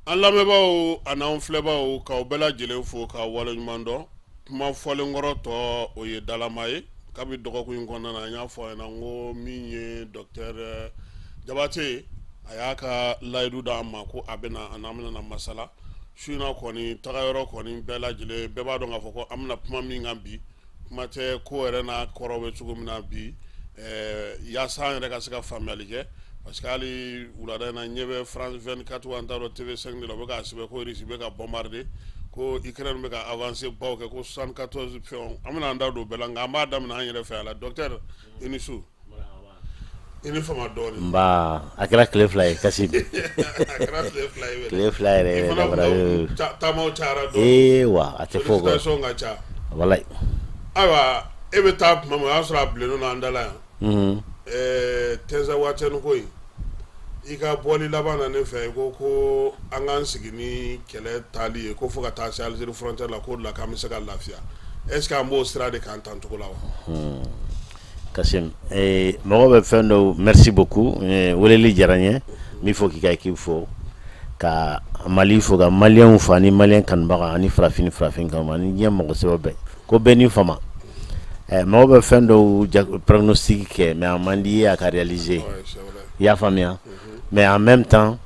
An lamɛnbaaw ani an filɛbaaw, k'aw bɛɛ lajɛlen fo k'aw waleɲuman dɔn. Kuma fɔlenkɔrɔ tɔ, o ye dalama ye. Kabi dɔgɔkun in kɔnɔna na, an y'a fɔ a ɲɛna ko min ye docteur Jabate, a y'a ka layidu d'an ma ko a bɛna, an n'an bɛna masala su in na kɔni. Tagayɔrɔ kɔni, bɛɛ lajɛlen bɛɛ b'a dɔn k'a fɔ ko an bɛna kuma min kan bi, kuma tɛ ko yɛrɛ n'a kɔrɔ bɛ cogo min na bi, yaasa an yɛrɛ ka se ka faamuyali kɛ, parce que hali wulada in na, ɲɛ bɛ France 24, an t'a dɔn TV5 de la, u bɛ k'a sɛbɛn ko Russie bɛ ka bombarder, ko Ukraine bɛ ka avancer baw kɛ, ko 74 fɛnw. An bɛna an da don o bɛɛ la, nka an b'a daminɛ an yɛrɛ fɛ a la. Docteur, i ni su, i ni fama dɔɔnin. Nba, a kɛra tile 2 ye Kassim. A kɛra tile 2 ye. Tile 2 yɛrɛ i yɛrɛ fana dafara. Kun taamaw cayara dɔɔnin. Ee wa, a tɛ fɔ o kɔ. Sollicitation ka ca. Walayi. Ayiwa, e bɛ taa tuma min, o y'a sɔrɔ a bilennen don an da la yan. Tinzawatɛni ko in, i ka bɔli laban na ne fɛ, i ko ko an k'an sigi ni kɛlɛ taali ye, ko fo ka taa se Algérie frontière la, k'o de la k'an bɛ se ka lafiya. Est ce que an b'o sira de kan tan cogo la wa? Kassim, mɔgɔ bɛ fɛn dɔw. Merci beaucoup, weleli diyara n ye. N b'i fo k'i ka équipe fo, ka Mali fo, ka maliyɛnw fo, ani maliyɛn kanubaga, ani farafin ni farafin kanubaga, ani diɲɛ mɔgɔ sɛbɛ bɛɛ, ko bɛɛ ni fama. Mɔgɔ bɛ fɛn dɔw pronostic kɛ, mais a man di i ye a ka réaliser. Ouais, c'est vrai. I y'a faamuya? Mais en même temps,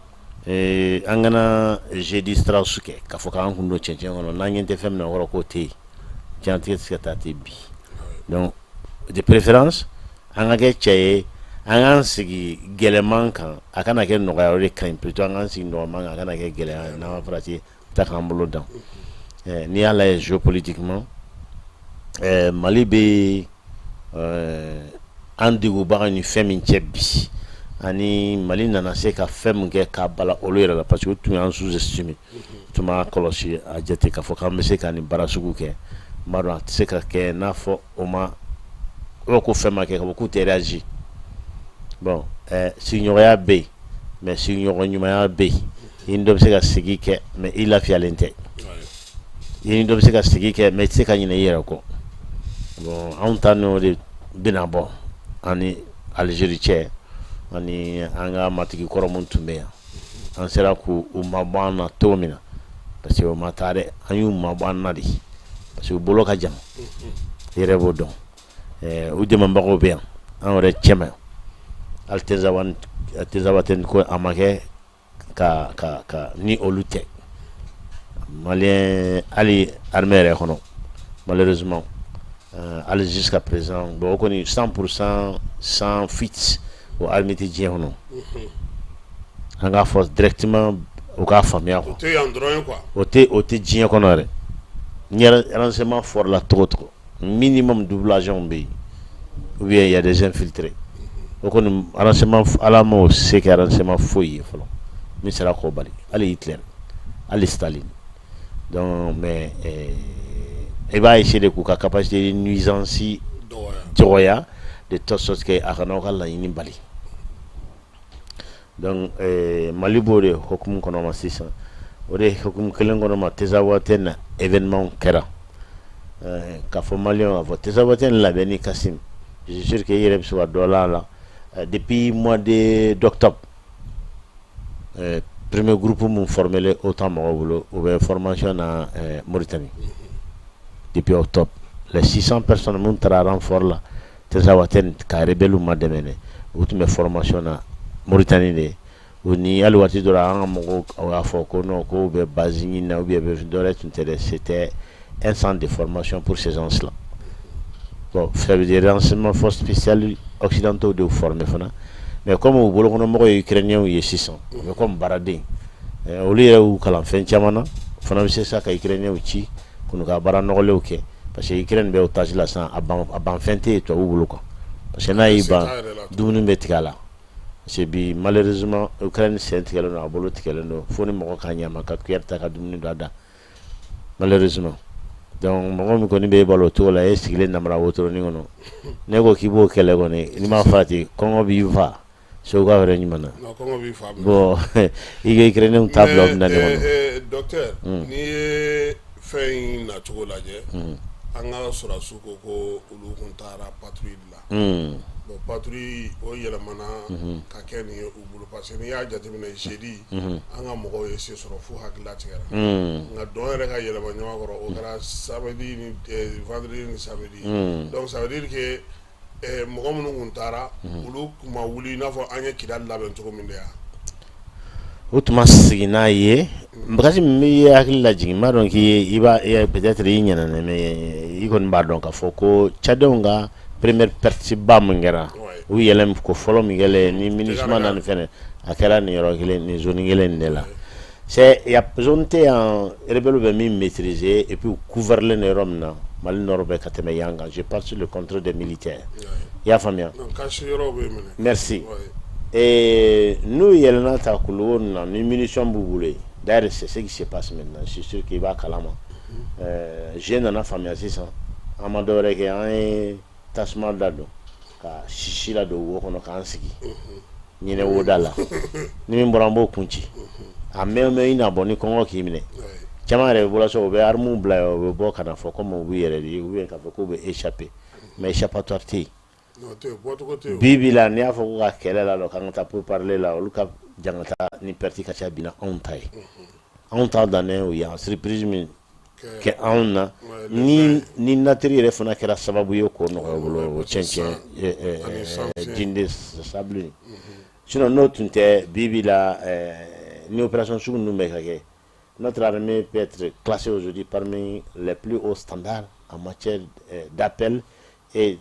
an kana jeu de strass kɛ k'a fɔ k'an kun don cɛncɛn kɔnɔ, n'an ɲɛ tɛ fɛn min na, o kɔrɔ k'o tɛ yen. Diɲɛlatigɛ tɛ se ka taa ten bi. Donc de préférence, an ka kɛ cɛ ye, an k'an sigi gɛlɛman kan, a kana kɛ nɔgɔya. O de ka ɲi. Plutôt an k'an sigi nɔgɔman kan, a kana kɛ gɛlɛya ye. N'an ma farati, ta k'an bolo dan. N'i y'a lajɛ géopolitiquement, Mali bɛ an degunbaga ni fɛn min cɛ bi, ani Mali nana se ka fɛn min kɛ k'a bala olu yɛrɛ la, parce que u tun y'an sous-estimé, tun b'a kɔlɔsi, a jate k'a fɔ k'an bɛ se ka nin baara sugu kɛ. N b'a dɔn a tɛ se ka kɛ n'a fɔ o ma o ko fɛn ma kɛ ka fɔ k'u tɛ réagir. Bon, sigiɲɔgɔnya bɛ yen, mais sigiɲɔgɔn ɲumanya bɛ yen. I ni dɔ bɛ se ka sigi kɛ, mais i lafiyalen tɛ. I ni dɔ bɛ se ka sigi kɛ, mais i tɛ se ka ɲinɛ i yɛrɛ kɔ. Bon, anw ta n'o de bɛna bɔ an ni Algérie cɛ, ani an ka matigi kɔrɔ mun tun bɛ yan, an sera k'u mabɔ an na cogo min na, parce que o ma taa dɛ, an y'u mabɔ an na de, parce que u bolo ka jan, i yɛrɛ b'o dɔn. U dɛmɛbagaw bɛ yan, an yɛrɛ cɛma. Hali Tinzawatɛni ko, a ma kɛ ka ni olu tɛ. Malien, hali armée yɛrɛ kɔnɔ, malheureusement, hali jusqu'à présent, bon, o kɔni 100% sans fuite, o armée tɛ diɲɛ kɔnɔ. An k'a fɔ directement, u k'a faamuya O quoi. tɛ yan dɔrɔn ye quoi. O tɛ diɲɛ kɔnɔ yɛrɛ. Ni renseignement fɔra la cogo o cogo, minimum double agent bɛ yen, ou bien il y a des infiltrés. O kɔni, renseignement, ala m'o se kɛ renseignement foyi ye fɔlɔ min sera k'o bali, hali Hitler, hali Staline. Donc, mais i b'a essayer de k'u ka capacité de nuisance dɔgɔya, dɔgɔya, de telle sorte que a kana aw ka laɲini bali. Donc Mali b'o de hokumu kɔnɔ ma sisan, o de hokumu kelen kɔnɔ ma, Tinzawatɛn événement kɛra. K'a fɔ maliyɛnw, k'a fɔ Tinzawatɛn labɛnni, Kassim, je suis sûr que i yɛrɛ bɛ se ka dɔ la a la. Depuis mois de d'octobre, premier groupe mun formé OTAN mɔgɔw bolo, u bɛ formation na Mauritanie depuis octobre. Les 600 personnes mun taara renfort la Tinzawatɛn ka rebelle ma dɛmɛ dɛ, u tun bɛ formation na Mauritanie de. O ni hali waati dɔ la, an ka mɔgɔw y'a fɔ ko non, k'u bɛ base ɲini na, ou bien dɔ wɛrɛ tun tɛ dɛ, c'était un centre de formation pour ces gens-là. Bon, ça veut dire renseignement, force spéciale occidentaux de formé fana. Mais comme u bolokɔnɔmɔgɔw ye ukrainiens ye sisan, u bɛ comme baaraden, olu yɛrɛ y'u kalan fɛn caman na, o fana bɛ se sa ka ukrainiens ci k'u ka baara nɔgɔlenw kɛ, parce que Ukraine bɛ otage la sisan, a ban a ban fɛn tɛ yen tubabuw bolo quoi, parce que n'a y'i Se ban t'a yɛrɛ la. Dumuni bɛ tigɛ a la, parce que bi, malheureusement, Ukraine sen tigɛlen don, a bolo tigɛlen don, fo ni mɔgɔ ka ɲɛ a ma ka cuillère ta ka dumuni don a da, malheureusement. Donc mɔgɔ min kɔni bɛ e balo o cogo la, e sigilen namara wotoronin kɔnɔ, ne ko k'i b'o kɛlɛ kɔni, n'i m'a farati, kɔngɔ b'i fa Seguka yɛrɛ ɲuman na. Non, kɔngɔ b'i fa minɛ. Bon, i ka Ukrainiens ta bila o minɛn de kɔnɔ. Mais docteur, n'i ye fɛn in nacogo lajɛ. An ka sɔrɔdasiw ko ko olu tun taara patrouille de la. Bon, patrouille o yɛlɛmana ka kɛ nin ye u bolo, parce que n'i y'a jateminɛ, jeudi an ka mɔgɔw ye se sɔrɔ f'u hakili latigɛra. Nka dɔn yɛrɛ ka yɛlɛma ɲɔgɔn kɔrɔ, o kɛra samedi ni vendredi ni samedi. Donc ça veut dire que mɔgɔ minnu tun taara, olu tun ma wuli i n'a fɔ an ye Kidali labɛn cogo min de yan. O tuma sigi n'a ye Bakasi min bɛ hakili lajigin, n b'a dɔn k'i i b'a peut-être i ɲinɛna, mais i kɔni b'a dɔn k'a fɔ ko Tchadiens ka première perte ba min kɛra, u yɛlɛn ko fɔlɔ min kɛlen ni MINUSMA nani fɛnɛ, a kɛra nin yɔrɔ kelen, nin zone kelen in de la. C'est y a zone tɛ yan rebelle bɛ min maîtriser et puis u couverlen yɔrɔ min na Mali nord bɛ ka tɛmɛ yan kan. Je parle sur le contrôle des militaires, i y'a faamuya? Merci. N'u yɛlɛnna ta Kulukoro na ni munition b'u bolo yen. D'ailleurs, c'est ce qui se passe maintenant, je suis sûr qu'il b'a kalama. Je nana faamuya sisan, an ma dɔwɛrɛ kɛ, an ye tasuma da don ka sisi la don wo kɔnɔ k'an sigi ɲinɛ woda la, ni min bɔra an b'o kun ci. A mɛn o mɛn, i n'a bɔ ni kɔngɔ k'i minɛ, caman yɛrɛ bɛ bɔra so, u bɛ armes bila yen, u bɛ bɔ ka na fɔ comme u b'u yɛrɛ di ou bien k'a fɔ k'u bɛ échapper, mais échappatoire tɛ yen. Bi bi la, n'i y'a fɔ ko ka kɛlɛ la k'an ka taa pourparlers la, olu ka jangata ni perte ka ca bi na anw ta ye. Anw ta dannen o yan surprise min kɛ anw na, ni nature yɛrɛ fana kɛra sababu ye k'o nɔgɔya u bolo, o cɛncɛn dune de sable. Sinon n'o tun tɛ, bi bi la, ni opération sugu ninnu bɛ ka kɛ, notre armée peut être classée aujourd'hui parmi les plus hauts standards en matière d'appel et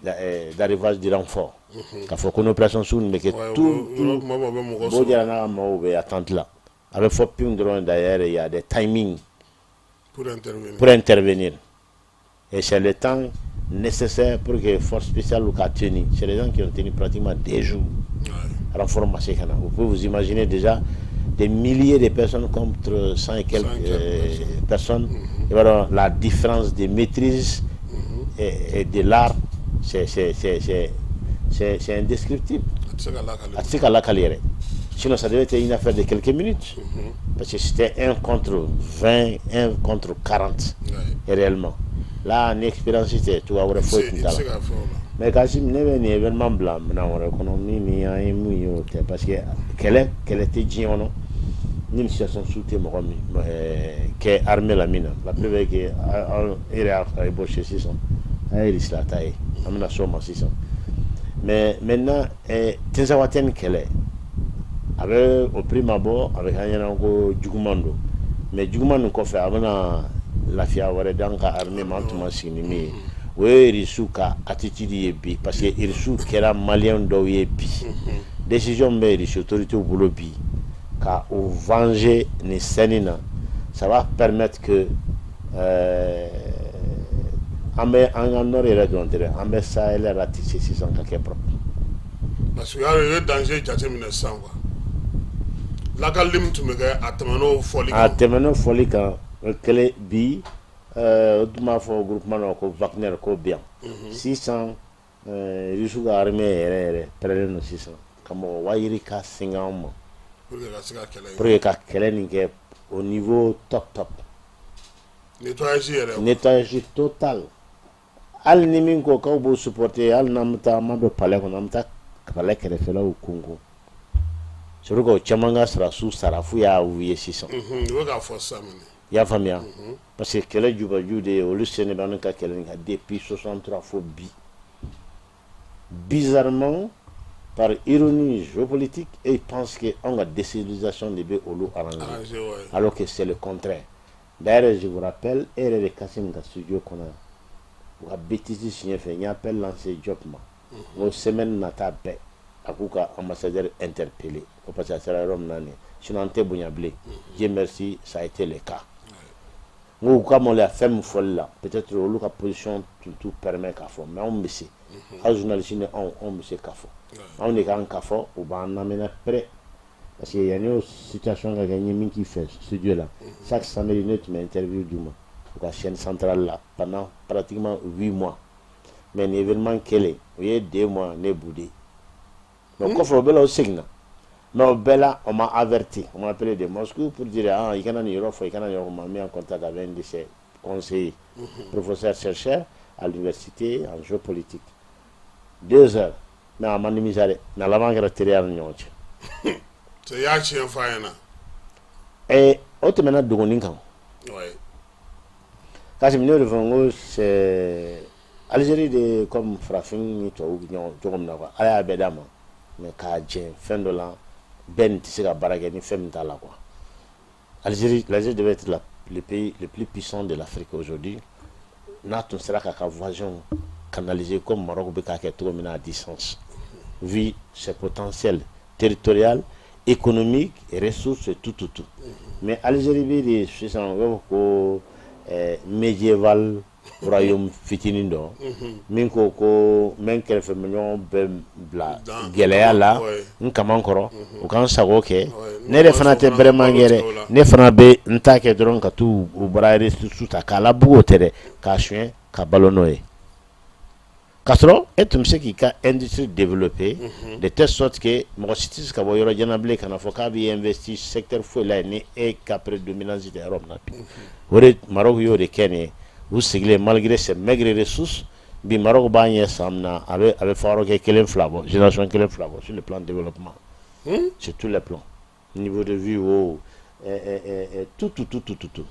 d'arrivage du renfort. K'a fɔ ko opération sugu ninnu bɛ kɛ, tout tout Bodiara n'a ka maaw bɛ attente la, a bɛ fɔ pim dɔrɔn. D'ailleurs, il y a des timings pour intervenir et c'est le temps nécessaire pour que force spéciale ka tenir. C'est les gens qui ont tenu pratiquement 2 jours, renfort ma se ka na. Vous pouvez vous imaginer déjà des milliers de personnes contre 100 et quelques personnes. Et voilà la différence de maîtrise et de l'art, c'est indescriptible. A tɛ se ka lakali yɛrɛ. Sinon, ça devait être une affaire de quelques minutes. Parce que c'était 1 contre 20, 1 contre 40, réellement. Là, en expérience, c'était tout wɛrɛ foyi tun t'a la. Mais Kassim, ne bɛ nin événement bila minɛn wɛrɛ kɔnɔ min ni an ye mun ye, o tɛ, parce que kɛlɛ kɛlɛ tɛ diɲɛ kɔnɔ ni situation su tɛ mɔgɔ min kɛ armée la min na. La preuve est que e yɛrɛ y'a ébauché sisan, an ye Russie la ta ye, an bɛna s'o ma sisan. Mais maintenant, Tinzawatène kɛlɛ, a bɛ au prime abord, a bɛ k'an ɲɛna ko juguman don, mais juguman nin kɔfɛ, a bɛna lafiya wɛrɛ d'an ka armée ma, an tun ma sigi ni min ye. O ye Russiw ka attitude ye bi, parce que Russiw kɛra Maliyɛn dɔw ye bi. Décision min bɛ Russie autorités bolo bi ka o venger nin scène na, ça va permettre que an bɛ an ka nord yɛrɛ dɔrɔn tɛ dɛ, an bɛ Sahel ratisser sisan ka kɛ propre. Parce que u ye danger jateminɛ sisan quoi, lakalili min tun bɛ kɛ, a tɛmɛn'o fɔli kan. A tɛmɛn'o fɔli kan. O kɛlen bi, o tun b'a fɔ groupement dɔ ko Wagner ko bi yan sisan, Russiw ka armée yɛrɛ yɛrɛ pɛrɛlen don sisan ka mɔgɔ 20 000 singa anw ma pour que ka se ka kɛlɛ pour que ka kɛlɛ nin kɛ au niveau top top. Nettoyage yɛrɛ. Nettoyage total. Hali ni min ko k'aw b'o supporter, hali n'an bɛ taa, an ma don palais kɔnɔ, an bɛ taa palais kɛrɛfɛlaw konko, surtout que o caman ka sɔrɔdasiw sara f'u y'a ye sisan. U bɛ k'a fɔ sisan minɛ. I y'a faamuya, parce que kɛlɛ jubaju de ye olu sen de bɛ an ka kɛlɛ nin kan depuis 63 fo bi. Bizarrement, par ironie géopolitique, et ils pensent que anw ka déstabilisation de bɛ olu arranger, alors que c'est le contraire. D'ailleurs, je vous rappelle, e yɛrɛ de Kassim ka studio kɔnɔ yan, u ka bêtise siɲɛ fɛ, n ye appel lancé Diop ma, n ko semaine nata bɛɛ a k'u ka ambassadeur interpellé ko parce que a sera yɔrɔ min na nin, sinon an tɛ bonya bilen. Dieu merci, ça a été le cas. N ko u ka maloya fɛn min fɔli la, peut-être olu ka position tun t'u permet k'a fɔ, mais anw bɛ se, aw journaliste ni anw, anw bɛ se k'a fɔ, anw de kan k'a fɔ, u b'an lamɛnna prêt, parce que yanni o situation ka kɛ, n ye min k'i fɛ studio la, chaque samedi ne tun bɛ interview d'u ma u ka chaîne centrale la pendant pratiquement 8 mois. Mais nin événement kɛlen, o ye 2 mois ne boudé, mais kɔfɛ o bɛɛ la o seginna, mais o bɛɛ la on m'a averti, on m'a appelé de Moscou pour dire: ah, i kana nin yɔrɔ fɔ, i kana nin yɔrɔ fɔ. M'a mis en contact avec un de ses conseillers, professeur chercheur. à l'université en géopolitique, 2 heures. Mais a ma nimisa dɛ, mais a laban kɛra teriya ni ɲɔgɔn cɛ. Cɛ y'a tiɲɛ fɔ a ɲɛna. O tɛmɛna dogoni kan. Kassim, ne y'o de fɔ n ko c'est Algérie de comme farafin ni tubabu bɛ ɲɔgɔn cogo min na quoi. Ala y'a bɛɛ d'a ma, mais k'a jɛn fɛn dɔ la, bɛɛ nin tɛ se ka baara kɛ ni fɛn min t'a la quoi. Algérie, l'Algérie devait être le pays le plus puissant de l'Afrique aujourd'hui n'a tun sera k'a ka voisins canaliser comme Maroc bɛ k'a kɛ cogo min na à distance, vu ses potentiels territorial, économique et ressources, tout, tout, tout. Mais Algérie bɛ de sisan, u b'a fɔ ko médiéval royaume fitinin dɔ min ko ko n bɛ n kɛrɛfɛɲɔgɔn bɛɛ bila gɛlɛya la n kaman kɔrɔ, u ka n sago kɛ. Ne yɛrɛ fana tɛ bɛrɛman kɛ dɛ, ne fana bɛ n ta kɛ dɔrɔn ka t'u u bara ressources ta k'a labugu, o tɛ dɛ, k'a suɲɛ ka balo n'o ye. K'a sɔrɔ e tun bɛ se k'i ka industrie développer de telle sorte que mɔgɔ si tɛ se ka bɔ yɔrɔ jan na bilen ka na fɔ k'a b'i investir secteur foyi la yen ni e ka prédominance tɛ yɔrɔ min na bi. O de Maroc y'o de kɛ nin ye, u sigilen malgré ses maigres ressources. Bi Maroc b'a ɲɛ san min na, a bɛ fayɔrɔ kɛ kelen fila bɔ, génération kelen fila bɔ sur le plan développement, sur tous les plans, niveau de vie o, tout, tout, tout, tout, tout, tout.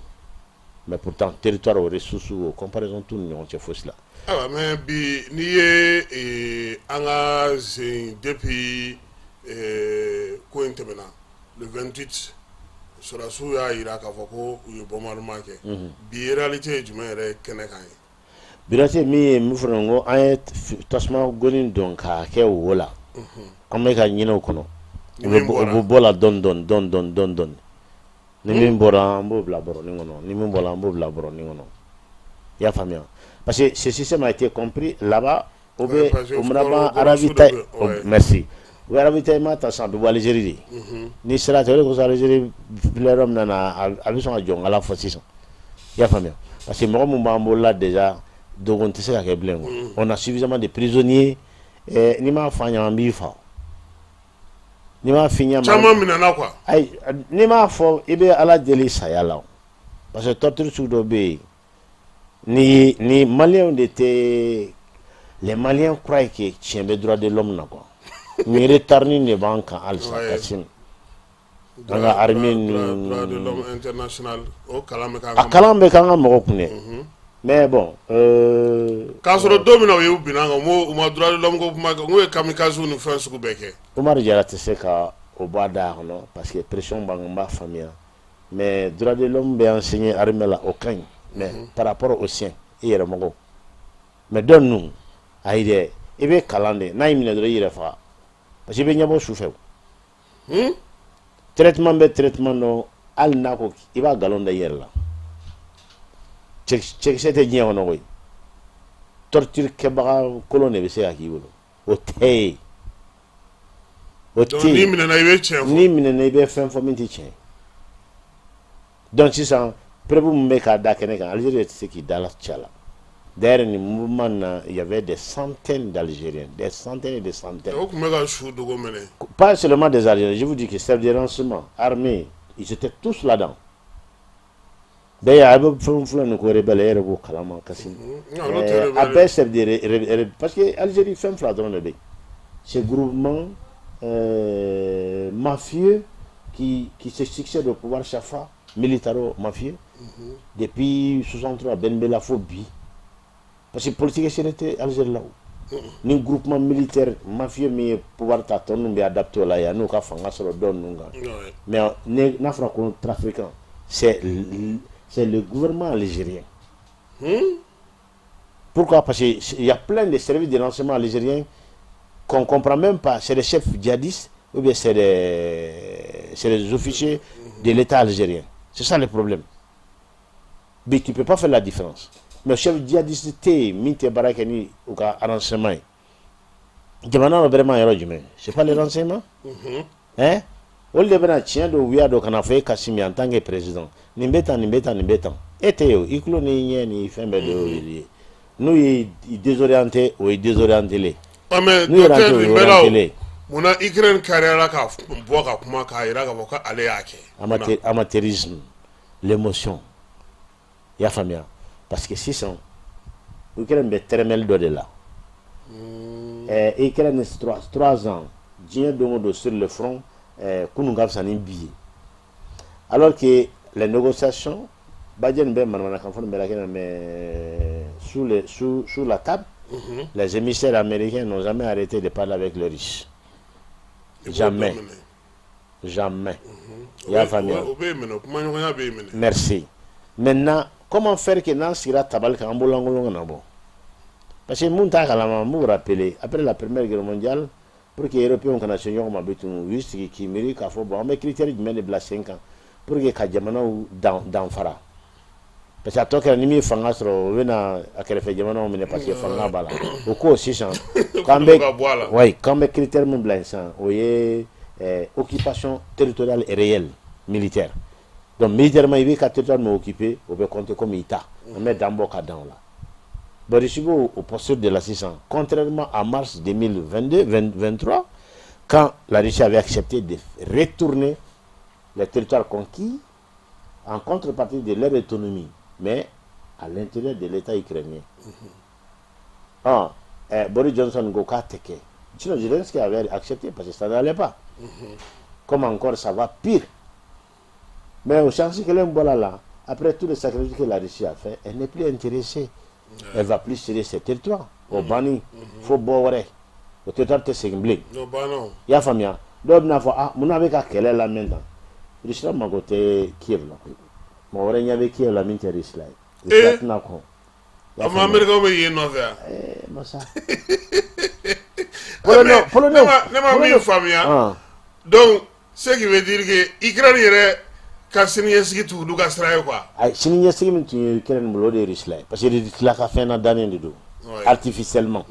Mais pourtant territoire o, ressources o, comparaison t'u ni ɲɔgɔn cɛ fosi la. Ayiwa, mais bi n'i ye an ka sen depuis ko in tɛmɛna le 28, sɔrɔdasiw y'a jira k'a fɔ ko u ye bombardement kɛ. Bi réalité ye jumɛn yɛrɛ kɛnɛ kan ye? Bi réalité min ye min fɔra, n ko an ye tasuma goni don k'a kɛ wo la, an bɛ ka ɲinɛ o kɔnɔ, u bɛ bɔ la dɔɔni dɔɔni dɔɔni dɔɔni dɔɔni dɔɔni. Ni min bɔra, an b'o bila bɔrɔnin kɔnɔ, ni min bɔra, an b'o bila bɔrɔnin kɔnɔ. I y'a faamuya? Parce que ce système a été compris là-bas. O bɛ o mana ravitailler, merci, u bɛ ravitaillement ta sisan, a bɛ bɔ Algérie de. Ni sira tɛ, o de kosɔn Algérie filɛ yɔrɔ min na, a bɛ sɔn ka jɔnkala fɔ sisan. I y'a faamuya? Parce que mɔgɔ min b'an bolo la déjà, dogon tɛ se ka kɛ bilen quoi. On a suffisamment de prisonniers. N'i m'a fɔ an ɲɛna, an b'i fa. N'i m'a f'i ɲɛna Caman minɛna quoi. Ayi, n'i m'a fɔ, i bɛ Ala deli saya la, parce que torture sugu dɔ bɛ yen ni Maliyɛnw de tɛ. Les Maliens croient que tiɲɛ bɛ droit de l'homme na quoi. Nin retard de b'an kan halisa. Kassim, an ka armée ninnu, droit de l'homme international, o kalan bɛ k'an a kalan bɛ k'an ka mɔgɔ kun dɛ, mais bon. K'a sɔrɔ don min na u y'u bin an kan, u ma droit de l'homme ko kuma kɛ, n'u ye kamikaze ni fɛn sugu bɛɛ kɛ. Umaru Jara tɛ se ka o bɔ a da kɔnɔ parce que pression b'an kan, n b'a faamuya. Mais droit de l'homme bɛ enseigner armée la, o ka ɲi, mais par rapport au sien, i yɛrɛ mɔgɔw. Mais dɔ ninnu, ayi dɛ, i bɛ kalan de, n'a y'i minɛ dɔrɔn, i yɛrɛ faga, parce que i bɛ ɲɛbɔ su fɛ o. Traitement bɛ traitement dɔn, hali n'a ko i b'a nkalon da i yɛrɛ la. Cɛkisɛ tɛ diɲɛ kɔnɔ koyi. Torture kɛbaga kolon de bɛ se ka k'i bolo, o tɛ yen, o tɛ yen. N'i minɛna, i bɛ tiɲɛ fɔ. N'i minɛna, i bɛ fɛn fɔ min tɛ tiɲɛ ye. Donc sisan, preuve min bɛ k'a da kɛnɛ kan, Algérie tɛ se k'i da la cɛ la. D'ailleurs, nin mouvement na, il y avait des centaines d'Algériens, des centaines et des centaines. O tun bɛ ka su dogo minɛ. Pas seulement des Algériens, je vous dis que chefs de renseignement, armée, ils étaient tous là-dedans. D'ailleurs, a bɛ fɛn filɛ nin ko rebelle, e yɛrɛ b'o kalama Kassim. A bɛɛ chef de, parce que Algérie, fɛn fila dɔrɔn de bɛ yen. Ce groupement mafieux qui se succède au pouvoir chaque fois, militaro-mafieux, depuis 63 Ben Bella fo bi. Parce que politique tɛ Algérie la o. Ni groupement militaire mafieux min ye pouvoir ta, tɔ ninnu bɛ adapté o la yan n'u ka fanga sɔrɔ dɔ ninnu kan. Mais n'a fɔra ko trafiquant, c'est le gouvernement algérien. Pourquoi? Parce qu'il y a plein de services de renseignement algériens qu'on ne comprend même pas. C'est des chefs djihadistes ou bien c'est des officiers de l'État algérien. C'est ça le problème. Mais tu ne peux pas faire la différence. Mais chef djihadiste tɛ yen min tɛ baara kɛ ni u ka renseignement ye. Jamana bɛ vraiment yɔrɔ jumɛn? C'est pas le renseignement? Hein? Olu de bɛna tiɲɛ dɔw wuya dɔ ka na fɔ e Kassim en tant que président, nin bɛ tan, nin bɛ tan, nin bɛ tan. E tɛ yen o, i tulo n'i ɲɛ ni fɛn bɛɛ de y'o ye. N'u ye désorienté, o ye désorienté le. Ah, mais docteur, nin bɛɛ la o, munna Ukraine kariyala ka bɔ ka kuma k'a jira k'a fɔ ko ale y'a kɛ? Amateurisme, l'émotion, i y'a faamuya? Parce que sisan Ukraine bɛ tɛrɛmɛli dɔ de la. Ukraine 3 ans, diɲɛ don o don sur le front, kunun ka fisa ni bi ye, alors que les négociations, Biden bɛ manamanakan fɔ nin bɛɛ la kɛnɛ, mais sous la table, les émissaires américains n'ont jamais arrêté de parler avec les Russes. Jamais, jamais. I y'a faamuya? O bɛ yen minɛ, kumaɲɔgɔnya bɛ yen minɛ. Merci. Maintenant, comment faire que n'an sigira tabali kan, an bololankolon kana bɔ? Parce que mun t'a kalama, n b'u rappeler, après la Première Guerre mondiale, pour que Européens kana se ɲɔgɔn ma bi tun, u y'u sigi k'i miiri k'a fɔ bon, an bɛ critère jumɛn de bila sen kan pour que ka jamanaw danfara? Parce que a tɔ kɛra ni min fanga sɔrɔ, o bɛna a kɛrɛfɛ jamanaw minɛ parce que fanga b'a la. O ko sisan k'an bɛ Ka bɔ a la. Oui, k'an bɛ critère min bila yen sisan, o ye occupation territoriale réelle militaire. Donc militairement, i b'i ka territoire min occupé, o bɛ compter comme i ta. An bɛ dan bɔ ka dan o la. Bon, Russie b'o o posture de la sisan, contrairement à mars 2022 23, quand la Russie avait accepté de retourner les territoires conquis en contrepartie de leur autonomie, mais à l'intérieur de l'État ukrainien. Ah, Boris Johnson ko k'a tɛ kɛ. Sinon Zelensky avait accepté parce que ça n'allait pas. Comme encore ça va pire. Mais au chance kelen bɔra là, après tous les sacrifices que la Russie a fait, elle n'est plus intéressée. Elle va plus céder ses territoires. O banni fo bɔ wɛrɛ. O territoire tɛ segin bilen. O banna o. I y'a faamuya? Dɔw bɛna fɔ ah, munna bɛ ka kɛlɛ la maintenant? Russie mago tɛ Kiev la koyi. Mɔgɔ wɛrɛ ɲɛ bɛ Kiev la min tɛ Russie la ye. Russie Eh. tɛna kɔn. I y'a A ma faamuya? Américain bɛ yen nɔfɛ yan. Eh, masa. Polonais, Polonais, Ne ma min faamuya. Ah. Donc ce qui veut dire que Ukraine yɛrɛ ka siniɲɛsigi t'olu ka sira ye quoi. Ayi, sini ɲɛsigi min tun ye Ukraine bolo, o de ye Russie la ye. Parce que Russie la ka fɛn na dannen de don. Artificiellement.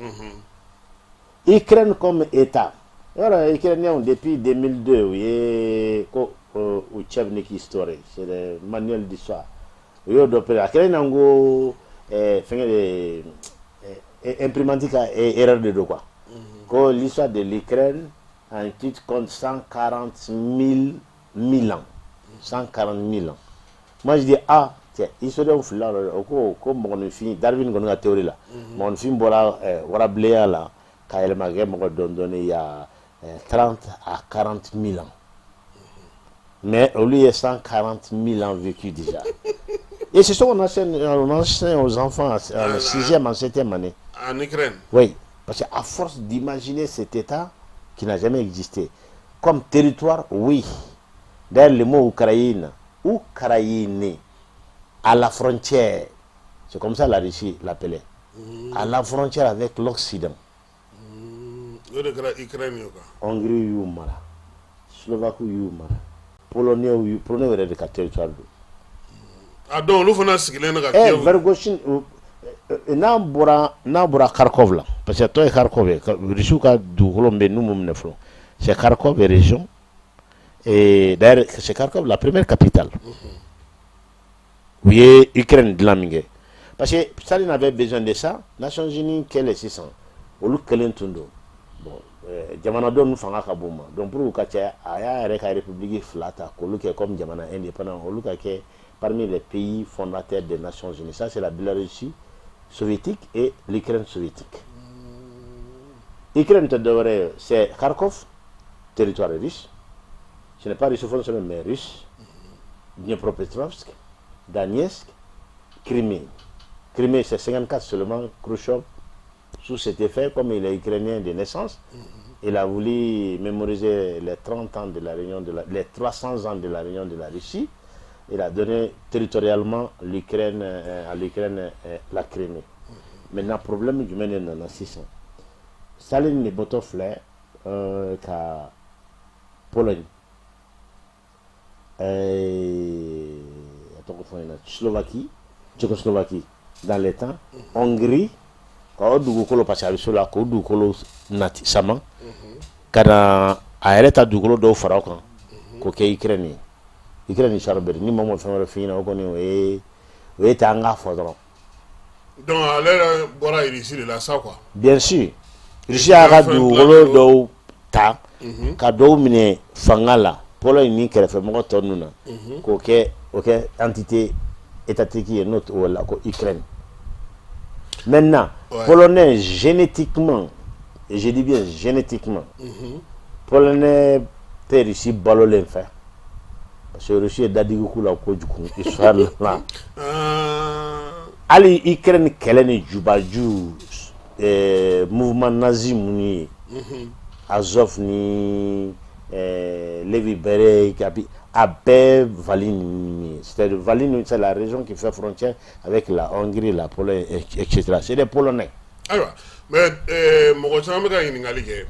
Ukraine comme État. Yɔrɔ Ukrainiens depuis 2002, u ye ko учебник histoire, c'est le manuel d'histoire. U y'o dɔ pere a kɛlen na, n ko fɛngɛ de imprimante ka erreur de don quoi. Ko l'histoire de l'Ukraine en titre compte 140 000 mille ans. 140 000 ans. Moi je dis ah tiens, historien filila o ko mɔgɔninfin, Darwin kɔni ka théorie la, mɔgɔninfin bɔra warabilenya la ka yɛlɛma ka kɛ mɔgɔ dɔɔni dɔɔni il y a 30 à 40 000 ans. Mais olu ye 140 000 ans vécu déjà. Et c'est ce qu'on enseigne, on enseigne aux enfants en sixième, en septième année. En Ukraine. Oui, parce qu'à force d'imaginer cet État qui n'a jamais existé, comme territoire, oui. D'ailleurs, le mot Ukraine, Ukraine, à la frontière, c'est comme ça la Russie l'appelait, à la frontière avec l'Occident. O de kɛra Ukraine ye quoi. Hongrie y'u mara, Slovaquie y'u mara, Polonais y'u, Polonais yɛrɛ de ka territoire don. A donc olu fana sigilen don ka Eh, Kiev. Vergoshin, n'a bɔra Kharkov la, parce que tɔ ye Kharkov ye, Russiw ka dugukolo min bɛ yen n'u m'o minɛ fɔlɔ, c'est Kharkov région. Et d'ailleurs, c'est Kharkov la première capitale. U ye Ukraine dilan min kɛ, parce que Staline avait besoin de ça. Nations Unies kɛlen sisan, olu kelen tun don. Bon, jamanadenw ninnu fanga ka bon ma, donc pour ka caya, a y'a yɛrɛ ka république fila ta k'olu kɛ comme jamana indépendant, olu ka kɛ parmi les pays fondateurs des Nations Unies. Ça, c'est la Biélorussie soviétique et l'Ukraine soviétique. Ukraine tɛ dɔwɛrɛ ye, c'est Kharkov, territoire russe, ce n'est pas russophone seulement, mais russe, Dniepropetrovsk, Donetsk, Crimée. Crimée, c'est 54 seulement. Khrouchtchev, sous cet effet, comme il est ukrainien de naissance, il a voulu mémoriser les 30 ans de la réunion de la, les 300 ans de la réunion de la Russie. Il a donné territorialement l'Ukraine à l'Ukraine la Crimée. Maintenant, problème jumɛn de nana sisan? Staline de bɔtɔ filɛ ka Pologne, a tɔgɔ fɔ n ɲɛna, Slovaquie, Tchécoslovaquie dans les temps, Hongrie, ka o dugukolo, parce que a bɛ so la, k'o dugukolo nati sama ka na a yɛrɛ ta dugukolo dɔw fara o kan k'o kɛ Ukraine ye. Ukraine ni histoire bɛɛ ni maa ma fɛn wɛrɛ f'i ɲɛna, o kɔni o ye tɛ an k'a fɔ dɔrɔn. Donc ale yɛrɛ bɔra Russie de la sa quoi. Bien sûr, Russie y'a ka Fɛn dugukolo dilan dɔw ta ka dɔw minɛ fanga la, Pologne ni kɛrɛfɛmɔgɔ tɔ ninnu na, k'o kɛ o kɛ entité étatique ye, n'o o la ko Ukraine. Maintenant, Polonais génétiquement, et je dis bien génétiquement, Polonais tɛ Russie balolen fɛ, parce que Russie ye dadigi k'u la kojugu histoire la. Hali Ukraine kɛlɛ ni jubaju, mouvement nazi minnu ye, Azov ni Levy Berek, a bɛɛ Volyn ninnu ye. C'est-à-dire Volyn, c'est la région qui fait frontière avec la Hongrie, la Pologne, etc. C'est des Polonais. Ayiwa, mais mɔgɔ caman bɛ ka ɲininkali kɛ.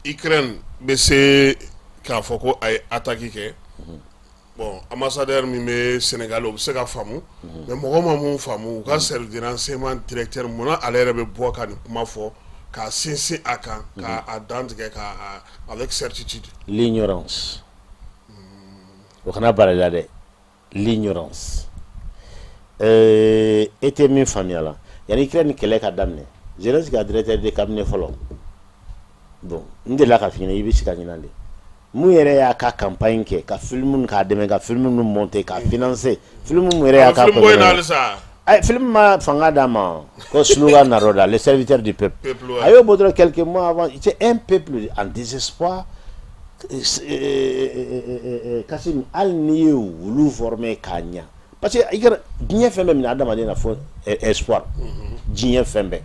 Ukraine bɛ se k'a fɔ ko a ye attaque kɛ. Bon, ambassadeur min bɛ Sénégal, o bɛ se ka faamu, mais mɔgɔ ma mun faamu, u ka service de renseignement directeur, munna ale yɛrɛ bɛ bɔ ka nin kuma fɔ, k'a sinsin a kan, k'a dantigɛ k'a avec certitude? L'ignorance, o kana bara i la dɛ, l'ignorance. E tɛ min faamuya la, yanni Ukraine kɛlɛ ka daminɛ, Zelensky ka directeur de cabinet fɔlɔ, bon, n delila ka f'i ɲɛna, i bɛ se ka ɲinan de, mun yɛrɛ y'a ka campagne kɛ, ka film k'a dɛmɛ ka film ninnu monter, ka financer film, mun yɛrɛ y'a ka film bɔ in na halisa? Ay, film ma fanga d'a ma ko Sluga Naroda, les serviteurs du peuple. Peuple, ouais. A y'o bɔ dɔrɔn quelques mois avant. C'est un peuple en désespoir. Kassim, hali n'i ye wulu formé k'a ɲa, parce que i kɛra diɲɛ fɛn bɛɛ minɛ adamaden na fo espoir, diɲɛ fɛn bɛɛ.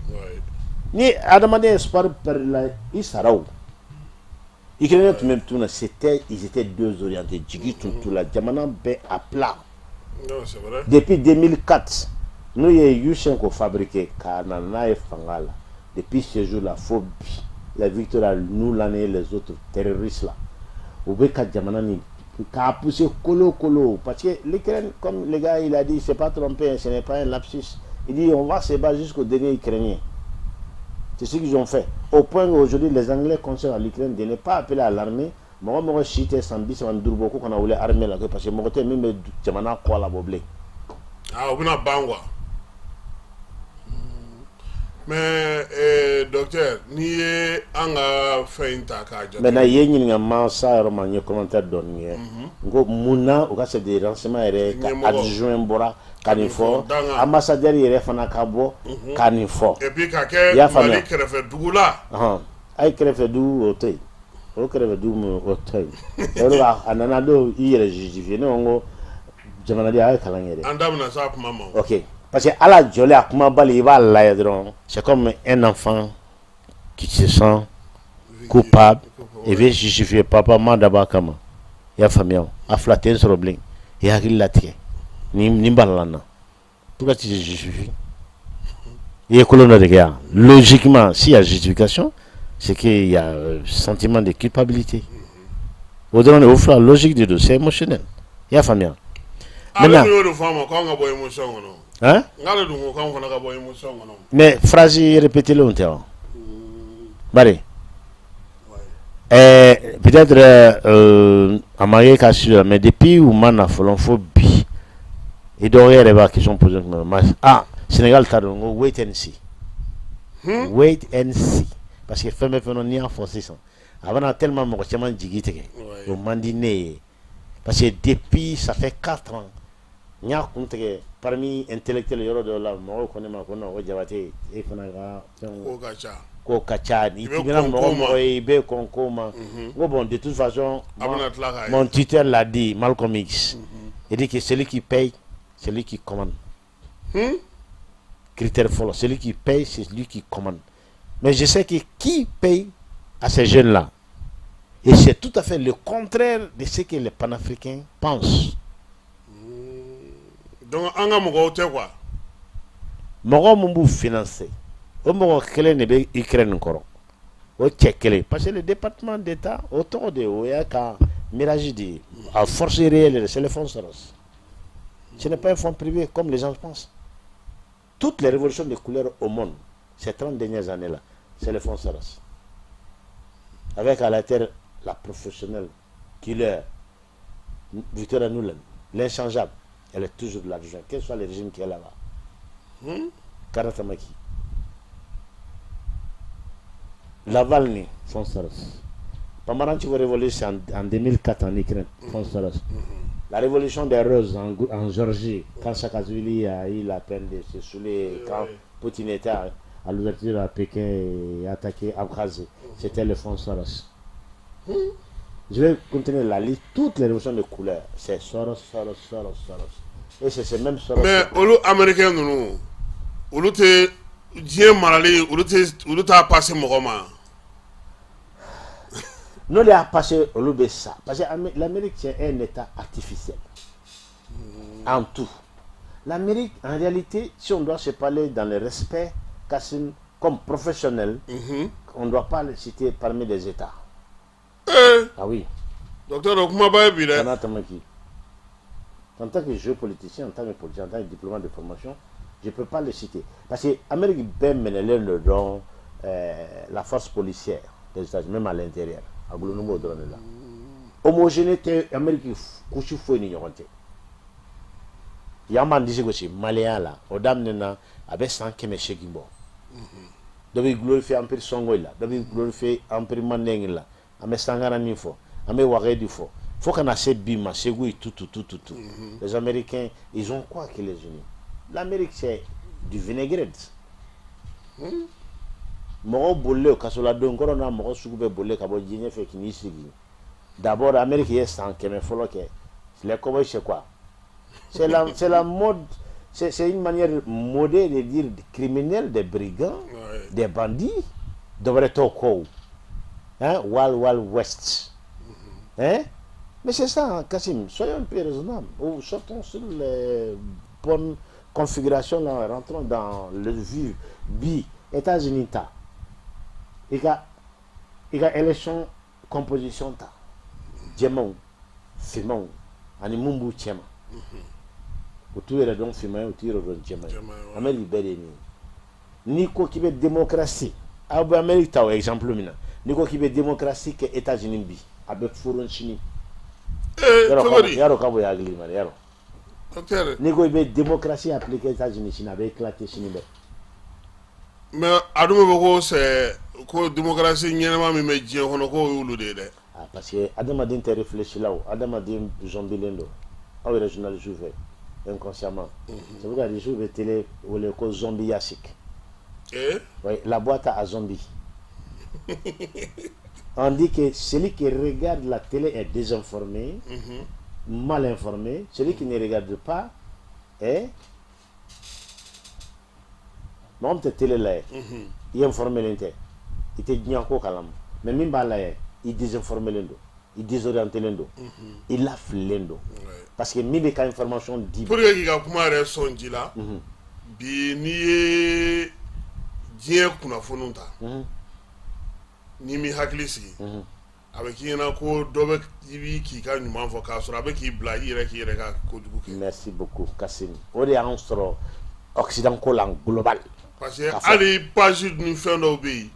Ni adamaden espoir perdre la, i sara. O Ukrainien tun bɛ tun na, c'était, ils étaient désorientés, jigi tun t'u la, jamana bɛɛ à plat. Non, c'est vrai. Depuis 2004, n'u ye Yushchenko fabriqué ka na n'a ye fanga la, depuis ce jour là fo bi, la Victoria Nuland et les autres terroristes là, u bɛ ka jamana nin k'a pousser kolo kolo, parce que l'Ukraine, comme le gars il a dit, c'est pas trompé, ce n'est pas un lapsus, il dit: on va se battre jusqu'au dernier Ukrainien. C'est ce qu'ils ont fait, au point qu'aujourd'hui les Anglais conseillent à l'Ukraine de ne pas appeler à l'armée. Mɔgɔ mɔgɔ si tɛ san 35 bɔ, ko kana wele armée la, parce que mɔgɔ tɛ min bɛ jamana kɔ la bɔ bilen. Ah, o bɛna ban quoi. Mais docteur, n'i ye an ka fɛn in ta k'a jate. Maintenant, i ye ɲininka ma sa yɔrɔ ma, n ye commentaire dɔɔni kɛ, n ko mun na u ka chef de renseignement yɛrɛ ka Ɲɛmɔgɔ. adjoint bɔra ka nin fɔ, Danga. ambassadeur yɛrɛ fana ka bɔ ka nin fɔ. Et puis ka I kɛ y'a faamuya? Mali kɛrɛfɛ dugu la. Ɔhɔn, a ye kɛrɛfɛ dugu, o to yen, o kɛrɛfɛ dugu mun, o to yen, o de b'a a nana don i yɛrɛ justifier. Ne ko n ko jamanaden a ye kalan kɛ dɛ. An da bɛna s'a kuma ma o. Ok, parce que ala jɔlen a kumabali, i b'a lajɛ dɔrɔn, c'est comme un enfant qui se sent coupable et veut justifier: papa ma dabɔ a kama. I y'a faamuya? O a fila tɛ n sɔrɔ bilen, i hakili latigɛ nin nin balala n na. Pourquoi tu te justifies? I ye kolon dɔ de kɛ yan. Logiquement, s'il y a justification, c'est qu'il y a sentiment de culpabilité. O dɔrɔn de, o fila logique de don, c'est émotionnel. I y'a faamuya? Ale Maintenant dun y'o de fɔ an ma k'anw ka bɔ émotion kɔnɔ. Hein? N'ale dun ko k'anw fana ka bɔ émotion kɔnɔ. Mais phrase répétée lenw tɛ wa? Bari peut-être a ma ye ka su, mais depuis u ma na fɔlɔ fo bi, i dɔgɔkɛ yɛrɛ b'a question poser tuma ma, ah, Sénégal ta don, n ko wait and see. Wait and see, parce que fɛn bɛɛ fɛn n'i y'a fɔ sisan, a bɛna tellement mɔgɔ caman jigi tigɛ. O man di ne ye, parce que depuis ça fait 4 ans, n y'a kun tigɛ parmi intellectuel yɔrɔ dɔw la, mɔgɔw ko ne ma ko non, ko Jabate, e fana ka fɛnw Ko ka ca. ko ka ca, i I bɛ tɛmɛna kɔn mɔgɔ ko ma. mɔgɔ ye, i bɛ kɔn ko ma. N ko bon, de toute façon, A moi, bɛna tila k'a ye. mon tuteur l'a dit, Malcolm X, il dit que celui qui paye, c'est lui qui commande. Critère fɔlɔ, celui qui paye, c'est lui qui commande. Mais je sais que qui paye à ces jeunes-là, et c'est tout à fait le contraire de ce que les panafricains pensent. Donc an ka mɔgɔw tɛ quoi. Mɔgɔ mun b'u financer, o mɔgɔ kelen de bɛ Ukraine kɔrɔ, o cɛ kelen, parce que le département d'État, o tɔgɔ de, o y'a ka mirage de ye, a force réelle, c'est le fonds Soros. Ce n'est pas un fonds privé comme les gens pensent. Toutes les révolutions de couleur au monde ces 30 dernières années là, c'est le fonds Soros, avec à la tête la professionnelle killer Victoria Nuland, l'inchangeable. Elle est toujours de l'argent, quel soit le régime qui est là-bas. Karatamaki. Navalny, fonds Soros. Pomarancevá révolution en 2004 en Ukraine, fonds Soros. La révolution des roses en Géorgie, quand Saakashvili a eu la peine de se saouler, quand Poutine était à l'ouverture à Pékin et attaqué Abkhazie, c'était le fonds Soros. Je vais continuer la liste, toutes les révolutions de couleurs, c'est Soros, Soros, Soros, Soros. Et c'est ce même Soros. Mais olu américain ninnu, olu tɛ diɲɛ marali, olu tɛ, olu t'a passé mɔgɔ ma. N'olu y'a passé, olu bɛ sa. Parce que l'Amérique, c'est un État artificiel. En tout. L'Amérique, en réalité, si on doit se parler dans le respect, Kassim, comme professionnel, on ne doit pas le citer parmi les États. Ah oui. Docteur, o kumaba ye bi dɛ. Kana Tamaki. En tant que géopoliticien, en tant que politicien, en tant que diplomate de formation, je ne peux pas le citer. Parce que l'Amérique bɛɛ minɛlen de dɔn la force policière des États-Unis, même à l'intérieur. A gulonnen b'o dɔrɔn de la. Homogénéité Amérique couche foyi ni ɲɔgɔn cɛ. Yan b'an disi gosi maliyɛnya la, o daminɛna a bɛ san 800 bɔ. Dɔ bɛ glorifier empire Sɔngoyi la, dɔ bɛ glorifier empire Mandeng la. An bɛ Sankara min fɔ, an bɛ Wagadu fɔ. Fo ka na se bi ma, Segu tout, tout, tout, tout, tout. Les Américains, ils ont quoi qui les unit? L'Amérique, c'est du vinaigrette. Mɔgɔw bolilen kasoladon kɔrɔ n'a mɔgɔ sugu bɛɛ bolilen ka bɔ diɲɛ fɛ k'i sigi. D'abord, Amérique ye san 100 fɔlɔ kɛ. Les cowboys, c'est quoi? C'est la mode, c'est une manière modée de dire criminels, des brigands, des bandits. Dɔ wɛrɛ t'o kɔ o. Hein? Wild Wild West. Hein? Mais c'est ça, hein, Kassim, soyons un peu raisonnables. Ou sortons sur les bonnes configurations, là, rentrons dans le vif. Bi, États-Unis, ta. I ka élection composition ta. Jɛmanw, finmanw, ani mun b'u cɛma. U t'u yɛrɛ dɔn finman ye, u t'u yɛrɛ dɔn jɛman ye. Jɛman ye, ouais. Amérique bɛɛ de ye nin ye. N'i ko k'i bɛ démocratie, aw bɛ Amérique ta o exemple min na, n'i ko k'i bɛ démocratie kɛ États-Unis bi, a bɛ foron sini. Ee, cogo di? Yarɔ k'a b'o hakili ma dɛ, yarɔ. Docteur. N'i ko i bɛ démocratie appliquer États-Unis sini, a bɛ éclater sini bɛɛ. Mais a dun bɛ fɔ ko c'est ko démocratie ɲɛnama min bɛ diɲɛ kɔnɔ, k'o y'olu de ye dɛ. Ah, parce que adamaden tɛ réfléchi la o, adamaden zombilen don. Aw yɛrɛ journaliste fɛ inconsciemment. C'est pourquoi les bɛ télé wele ko zombie yasik. Oui, la boîte à zombies. On dit que celui qui regarde la télé est désinformé, mal informé. Celui qui ne regarde pas est mɔgɔ min tɛ télé lajɛ, i informé len tɛ, i tɛ diɲɛ ko kalama. Mais min b'a lajɛ, i désinformé len don, i désorienté len don, i lafililen don. Parce que min bɛ ka information di. Pour que k'i ka kuma yɛrɛ sɔn ji la, bi n'i ye diɲɛ kunnafoniw ta, n'i m'i hakili sigi, a bɛ k'i ɲɛna ko dɔ bɛ i b'i k'i ka ɲuman fɔ, k'a sɔrɔ a bɛ k'i bila i yɛrɛ k'i yɛrɛ ka kojugu kɛ. Merci beaucoup, Kassim. O de y'an sɔrɔ Occident ko la en global. Parce que hali page ni fɛn dɔw bɛ yen,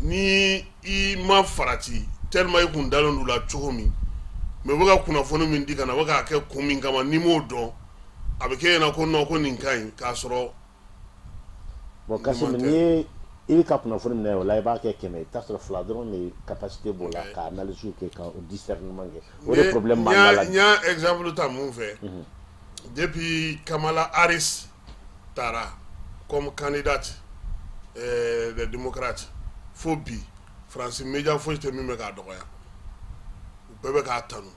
ni i ma farati tellement i kun dalen don la cogo min, mais u bɛ ka kunnafoni min di ka na, u bɛ k'a kɛ kun min kama, n'i m'o dɔn, a bɛ k'e ɲɛna ko non, ko nin ka ɲi, k'a sɔrɔ. Bon, Kassim, n'i ye i bɛ ka kunnafoni minɛ o la, i b'a kɛ 100, i bɛ taa sɔrɔ fila dɔrɔn de capacité b'o la ka analyse kɛ, ka discernement kɛ. O de problème b'an la. N y'a exemple ta mun fɛ? Depuis Kamala Harris taara comme candidate des démocrates fo bi, Faransi média foyi tɛ min bɛ k'a dɔgɔya, u bɛɛ bɛ k'a tanu.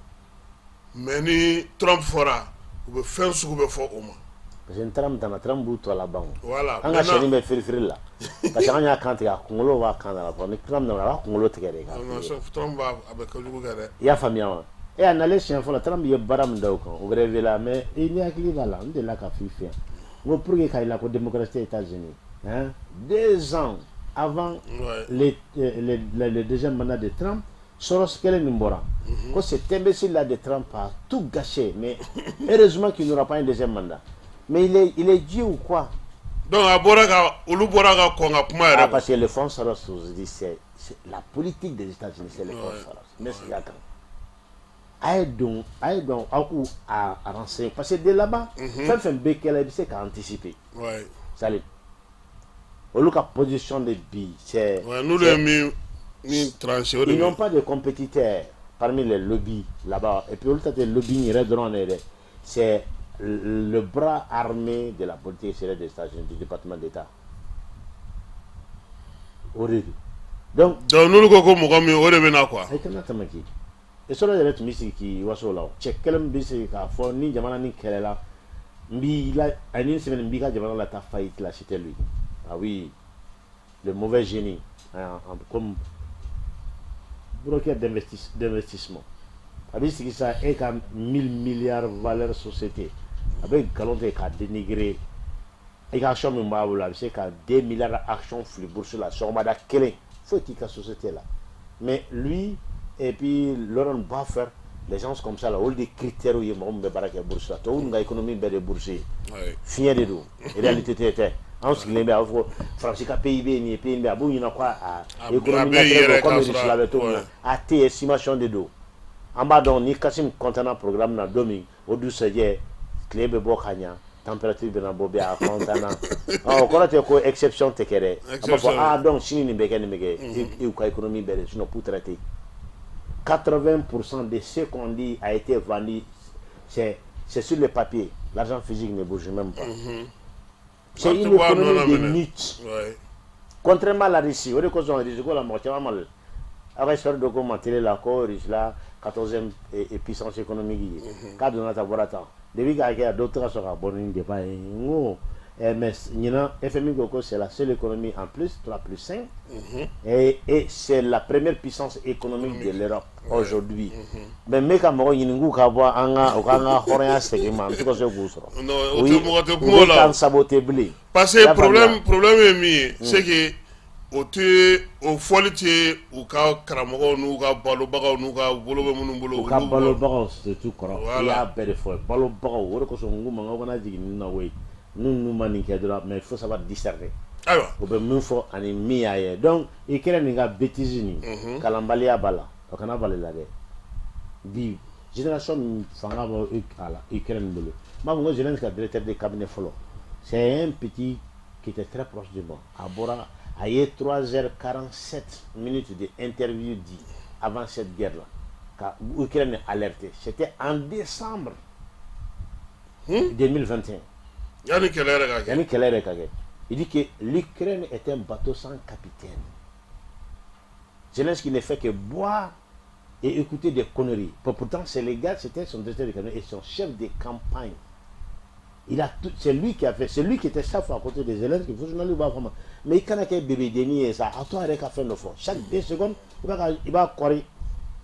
Mais ni Trump fɔra, u bɛ fɛn sugu bɛɛ fɔ o ma. Parce que ni Trump nana, Trump b'u tɔ laban o. Voilà. An ka sɛni bɛ firifiri la parce que an y'a kan tigɛ, a kunkolo b'a kan da la. Ni Trump nana, a b'a kunkolo tigɛ de. Non, Trump b'a a bɛ kojugu kɛ dɛ. I y'a faamuya wa? E a nalen siɲɛ fɔlɔ, Trump ye baara min da o kan, o révélé. Mais i ni hakili b'a la, n delila ka f'i fɛ yan, n ko pour que k'a yira ko démocratie États-Unis, hein, 2 ans avant le deuxième mandat de Trump, Soros kelen min bɔra ko cet imbécile là de Trump a tout gâché, mais heureusement qu'il n'aura pas un deuxième mandat. Mais il est Dieu ou quoi? Donc a bɔra ka olu bɔra ka kɔn ka kuma yɛrɛ. Ah, parce que le fonds Soros dit c'est la politique des États-Unis, c'est le fonds Soros. Mais c'est kan a ye don, a ye dɔn, aw k'u a renseigner, parce que de là-bas, fɛn fɛn bɛ kɛ la, i bɛ se ka anticiper. Salut, olu ka position de bi, c'est Ouais, n'olu ye min tranché, o de. Ils n'ont pas de compétiteurs parmi les lobbies là-bas. Et puis olu ta tɛ lobby yɛrɛ dɔrɔn de ye dɛ, c'est le bras armé de la politique extérieure des États-Unis, du département d'État. O de don. Donc n'olu ko mɔgɔ min, o de bɛ na quoi. A kana tamaki e sɔrɔ yɛrɛ tun bɛ sigi k'i waso la. Cɛ kɛlɛ min bɛ sigi k'a fɔ ni jamana ni kɛlɛla, n b'i la ani semaine, n b'i ka jamana la taa faillite la, c'était lui. Ah oui, le mauvais génie, hein, comme broker d'investissement. A bɛ sigi sa, e ka 1000 milliards valeur société, a bɛ nkalon tigɛ k'a dénigrer. I ka action min b'a bolo, a bɛ se ka 2 milliards action fili bourse la sɔgɔmada kelen, foyi t'i ka société la. Mais lui et puis Laurent Baffer, les gens comme ça là, olu de critères ye mɔgɔ min bɛ baara kɛ bourse la. Tubabu ninnu ka économie bɛɛ de bourse ye, fiɲɛ de don, réalité tɛ. Anw sigilen bɛ, a b'a fɔ Faransi ka PIB ye nin ye, PIB a b'u ɲɛna ko a économie naturelle comme Russie la bɛ cogo min na, a tɛ yen, estimation de don. An b'a dɔn ni Kassim content programme na don min, o dugusɛjɛ tile bɛ bɔ ka ɲa, température bɛna bɔ bɛ, a content na. O kɔrɔ tɛ ko exception tɛ kɛ dɛ. A b'a fɔ ah, donc sini nin bɛ kɛ, nin bɛ kɛ, u ka économie bɛɛ de, sinon poutre tɛ yen. 80% de ce qu'on dit a été vendu, c'est sur le papier. L'argent physique ne bouge même pas. C'est une économie de mythes. Contrairement à la Russie, o de kosɔn Russie ko la, mɔgɔ caman ma aw ka histoire dɔ ko ma télé la ko Russie la 14e puissance économique ye, k'a donna tan, bɔra tan. Depuis k'a kɛ, a dɔw tɛ ka sɔn ka bɔ ni débat ye. N ko mais ɲinan FMI ko c'est la seule économie en plus 3 plus 5 et c'est la première puissance économique de l'Europe aujourd'hui. Mais n bɛ ka mɔgɔ ɲini k'u ka bɔ an ka u k'an ka hɔrɔnya segin ma, an tɛ ka se k'u sɔrɔ. Non, o tɛ, mɔgɔ tɛ kuma o u la. bɛ k'an saboter bilen. Parce que problème ye min ye, c'est que o tɛ, o fɔli tɛ u ka karamɔgɔw n'u ka balobagaw n'u ka bolo bɛ minnu bolo. U ka balobagaw surtout kɔrɔ, i y'a bɛɛ de fɔ, balobagaw. O de kosɔn n k'u ma, n ko kana jigin ninnu na koyi, n'u ma nin kɛ dɔrɔn, mais il faut savoir discerner. Ayiwa. U bɛ min fɔ ani min y'a ye. Donc i kɛra nin ka bêtise nin, kalanbaliya b'a la, o kana bali la dɛ. Bi génération min fanga bɛ a la Ukraine bolo, n b'a fɔ ko Zelensky ka directeur de cabinet fɔlɔ, c'est un petit qui était très proche de moi. A bɔra, a ye 3h47 minutes de interview di avant cette guerre là, ka Ukraine alerté. C'était en décembre 2021. Yanni kɛlɛ yɛrɛ ka kɛ. Yanni kɛlɛ yɛrɛ ka kɛ. Il dit que l'Ukraine est un bateau sans capitaine. Zelensky ne fait que boire et écouter des conneries. Pourtant, c'est les gars, c'était son directeur de cabinet et son chef de campagne. Il a tout, c'est lui qui a fait, c'est lui qui était chef à côté de Zelensky. Il faut journaliste b'a fɔ ma. Mais il kana kɛ bébé denni ye sa, a to a yɛrɛ ka fɛn dɔ fɔ. Chaque 2 secondes, i b'a kɔri.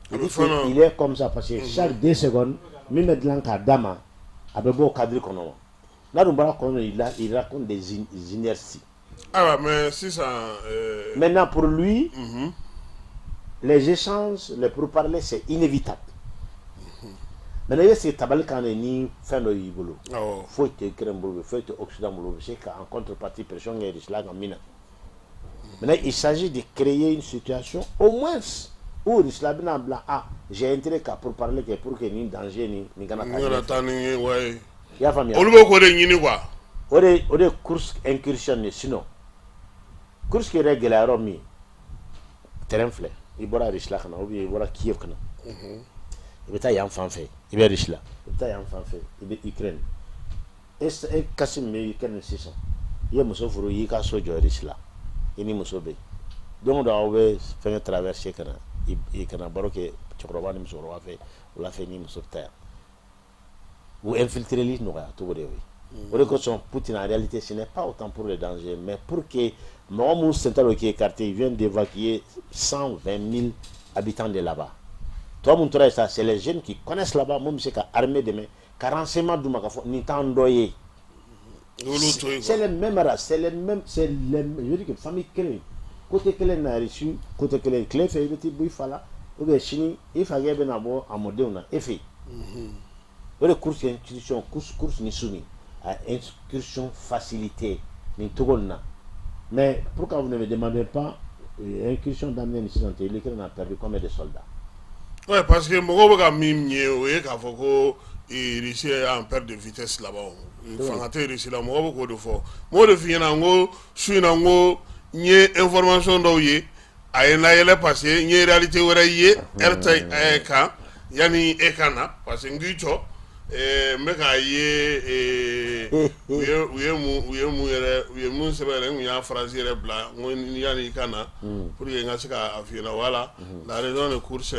Il dit qu'il est comme ça parce que chaque 2 secondes, min bɛ dilan k'a d'a ma, a bɛ bɔ o cadre kɔnɔ. N'a dun bɔra kɔnɔ, il raconte des inerties. Ayiwa, mais sisan. Maintenant, pour lui, les échanges, les pourparlers, c'est inévitable. Maintenant, i bɛ sigi tabali kan de ni fɛn dɔ y'i bolo. Foyi tɛ Ukraine bolo, foyi tɛ Occident bolo, u bɛ se ka en contrepartie pression kɛ Russie la kan min na. Maintenant, il s'agit de créer une situation au moins où Russie la bɛna bila, ah, j'ai intérêt ka pourparler kɛ pour que nin danger nin kana taa. Nin kana taa ni ouais. I y'a faamuya? Olu bɛ k'o de ɲini quoi. O de Kursk incursion de. Sinon Kursk yɛrɛ gɛlɛya yɔrɔ min, terrain filɛ, i bɔra Russie la ka na ou bien i bɔra Kiev ka na, i bɛ taa yan fan fɛ, i bɛ Russie la, i bɛ taa yan fan fɛ, i bɛ Ukraine. E Kassim bɛ Ukraine sisan, i ye muso furu, i y'i ka so jɔ Russie la, i ni muso bɛ yen. Don o don aw bɛ fɛngɛ traverser ka na, i kana baro kɛ cɛkɔrɔba ni musokɔrɔba fɛ, wula fɛ ni muso bɛ taa yan. U infiltreli nɔgɔya cogo de ye. O de kosɔn Poutine, en réalité, ce n'est pas autant pour le danger, mais pour que mɔgɔ minnu sen t'a la, k'i écarter. Il vient d'évacuer 120 000 habitants de là-bas. Tɔ mun tora yen sa, c'est les jeunes qui connaissent là-bas, mun bɛ se ka armée dɛmɛ ka renseignement d'u ma k'a fɔ nin t'an dɔ ye. Olu to yen. C'est les mêmes races, c'est les mêmes, c'est les, je veux dire que famille kelen, côté kelen na Russie, côté kelen tile fɛ, i bɛ t'i bɔ i fa la ou bien sini i fakɛ bɛ na bɔ a mɔdenw na e fɛ yen. O de Kursk incursion, Kursk ni Soumy a incursion facilité nin cogo nin na. Mais pourquoi vous ne me demandez pas, incursion daminɛ ni sisan cɛ, l'Ukraine a perdu combien de soldats? Ouais, parce que mɔgɔw bɛ ka min ye, o ye k'a fɔ ko Russie est en perte de vitesse laban, fanga tɛ Russie la. Mɔgɔw bɛ k'o de fɔ. N b'o de f'i ɲɛna, n ko su in na, n ko n ye information dɔw ye, a ye n layɛlɛ parce que n ye réalité wɛrɛ ye RT kan yanni e ka na, parce que n k'i jɔ. N bɛ k'a ye u ye u ye mun sɛbɛn yɛrɛ, n y'a phrase yɛrɛ bila n ko yanni i ka na pour que n ka se k'a f'i ɲɛna. Voilà, la région de Koursk,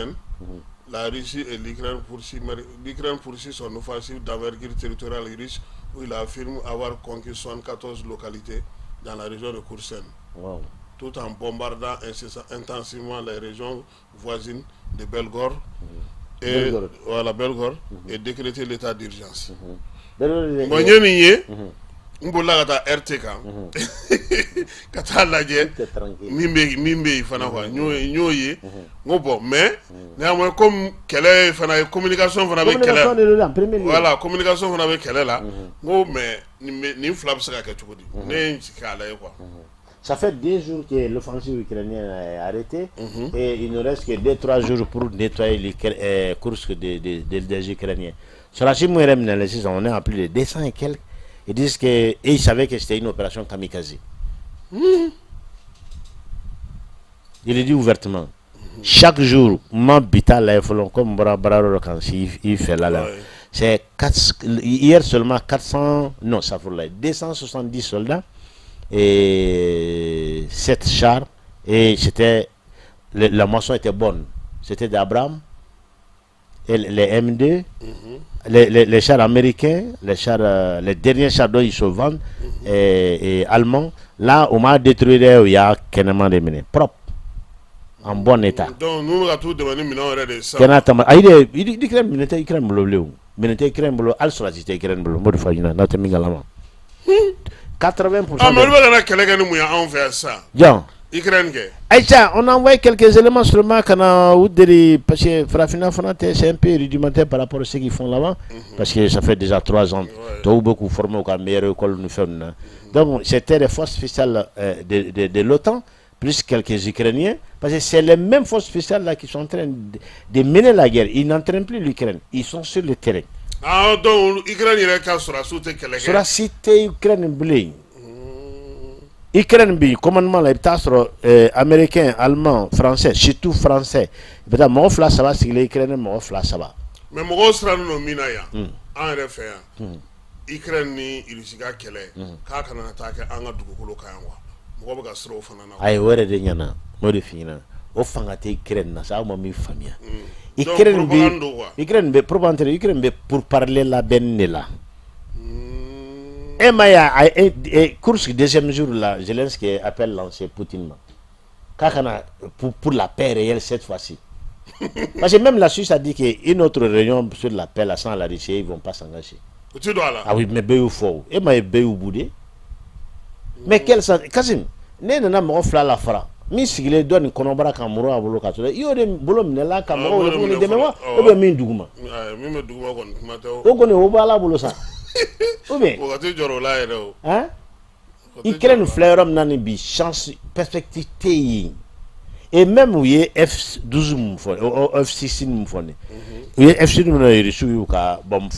la Russie et l'Ukraine poursuit l'Ukraine poursuit son offensive d'envergure territoriale russe où il affirme avoir conquis 74 localités dans la région de Koursk. Wow. Tout en bombardant intensivement les régions voisines de Belgorod et Belgorod. Voilà, Belgorod, et décréter l'état d'urgence. Belgorod. Bon, n ye nin ye, n bolila ka taa RT kan ka taa lajɛ Tout est tranquille. min bɛ yen fana quoi. N y'o ye, n ko bon, mais néanmoins, comme kɛlɛ fana ye, communication fana bɛ Communication kɛlɛ de don en premier lieu. Voilà, communication fana bɛ kɛlɛ la. N ko mais nin fila bɛ se ka kɛ cogo di? Ne ye n sigi k'a lajɛ quoi. Ça fait 2 jours que l'offensive ukrainienne est arrêtée et il ne reste que 2, 3 jours pour nettoyer les Koursk des Ukrainiens. Sɔrɔdasi mun yɛrɛ minɛlen sisan, on est à plus de 200 et quelques. Ils disent que, et ils savaient que c'était une opération kamikaze. Il le dit ouvertement. Chaque jour, ma bita la fɔlɔ comme n bɔra baara yɔrɔ kan si i fɛla la. C'est quatre, hier seulement 400, non, ça faut là, 270 soldats et 7 chars et c'était la moisson était bonne. C'était d'Abrams et les M2, les chars américains, les chars, les derniers chars dont ils se vendent, et allemands. Là, on m'a détruit, il y a kɛnɛman de minɛ, propre, en bon état. Donc ninnu bɛ ka t'u dɛmɛ ni minɛnw yɛrɛ de ye sisan. Kɛnɛ tama ayi dɛ, Ukraine minɛ tɛ Ukraine bolo bilen o. Minɛ tɛ Ukraine bolo, hali sɔrɔdasi tɛ Ukraine bolo. N b'o de fɔ aw ɲɛna n'aw tɛ min kalama. 80% Ah, mais olu bɛ ka na kɛlɛ kɛ ni mun ye anw fɛ yan sisan? Jɔn? Ukraine kɛ. Aïcha, on a envoyé quelques éléments seulement ka na u deli parce que farafinna fana tɛ, c'est un peu rudimentaire par rapport à ce qu'ils font là-bas, parce que ça fait déjà 3 ans tɔw bɛ k'u former u ka meilleure école ni fɛn ninnu na. Donc c'était des forces spéciales de l'OTAN plus quelques Ukrainiens, parce que c'est les mêmes forces spéciales là qui sont en train de mener la guerre. Ils n'entraînent plus l'Ukraine, ils sont sur le terrain. Ah, donc Ukraine yɛrɛ ka sɔrɔdasiw tɛ kɛlɛ kɛ. Sɔrɔdasi tɛ Ukraine bilen. Ukraine bi commandement la, i bɛ taa sɔrɔ américain, allemand, français, surtout français, i bɛ taa mɔgɔ fila saba sigilen Ukraine, mɔgɔ fila saba. Mais mɔgɔw sirannen don min na yan, an yɛrɛ fɛ yan, Ukraine ni Russie ka kɛlɛ k'a kana taa kɛ an ka dugukolo kan yan quoi, mɔgɔ bɛ ka siran o fana na. Ayi, o yɛrɛ de ɲɛna, n b'o de f'i ɲɛna, o fanga tɛ Ukraine na sa, aw ma min faamuya. Donc, Ukraine bi propagande don quoi. Ukraine bɛ propagande, Ukraine bɛ pourparler labɛnni de la. E ma ye a ye Koursk deuxième jour la, Zelensky ye appel lancé Poutine ma k'a kana pour la paix réelle cette fois-ci. Parce que même la Suisse a dit qu'une autre réunion sur la paix là, sans la Russie, ils vont pas s'engager. U ti don a la. Ah oui, mais bɛɛ y'o fɔ o. E ma ye bɛɛ y'u bouder. Mais quel sens Kassim, ne nana mɔgɔ fila la fara min sigilen dɔ nin kɔnɔbara kan muru a bolo ka sɔrɔ i y'o de bolo minɛ la ka Ah, mɔgɔw bolo wele ko minɛ nin dɛmɛ wa fɔlɔ. ou bien min duguma. Ayi, min bɛ duguma kɔni, kuma tɛ o. O kɔni o bɛ Ala bolo sa, ou bien O ka t'i jɔrɔ o la yɛrɛ o. hein. O ka t'i jɔrɔ Ukraine o la. filɛ yɔrɔ min na nin bi, chance perspective tɛ yen. Et même u ye F12 mun fɔ, F6 mun fɔ nin, u ye F6 mun na, Russiw y'u ka bombe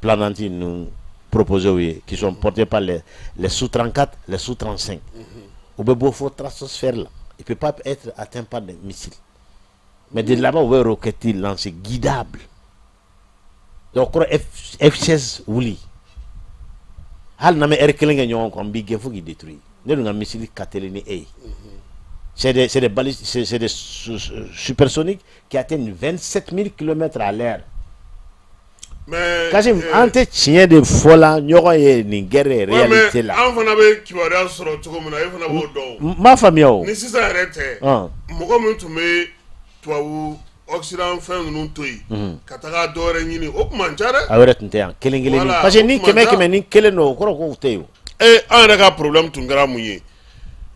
planante ninnu proposé u ye, qui sont portés par les Sou-34, les Sou-35. U bɛ bɔ fo stratosphère la, il peut pas être atteint par des missiles, mais de là-bas u bɛ roquette lancer guidable. Donc kɔrɔ F16 wuli, hali n'an bɛ heure kelen kɛ ɲɔgɔn kan, n b'i gɛn fo k'i détruire. Ne dun ka missile ka teli ni e ye. C'est des balises, c'est des supersoniques qui atteignent 27 000 km à l'heure. Mais Kassim, an tɛ tiɲɛ de fɔ la ɲɔgɔn ye nin guerre ouais, réalité mais la. An fana bɛ kibaruya sɔrɔ cogo min na, e fana b'o dɔn o. N m'a faamuya o. Ni sisan yɛrɛ tɛ, mɔgɔ min tun bɛ tubabu Occident fɛn ninnu to yen ka taga dɔ wɛrɛ ɲini, o tun man ca dɛ. A yɛrɛ tun tɛ yan kelen kelen. Voilà, parce que o ni tun man kɛmɛ ca. kɛmɛ ni kelen don, o kɔrɔ k'o tɛ yen o. E, an yɛrɛ ka problème tun kɛra mun ye?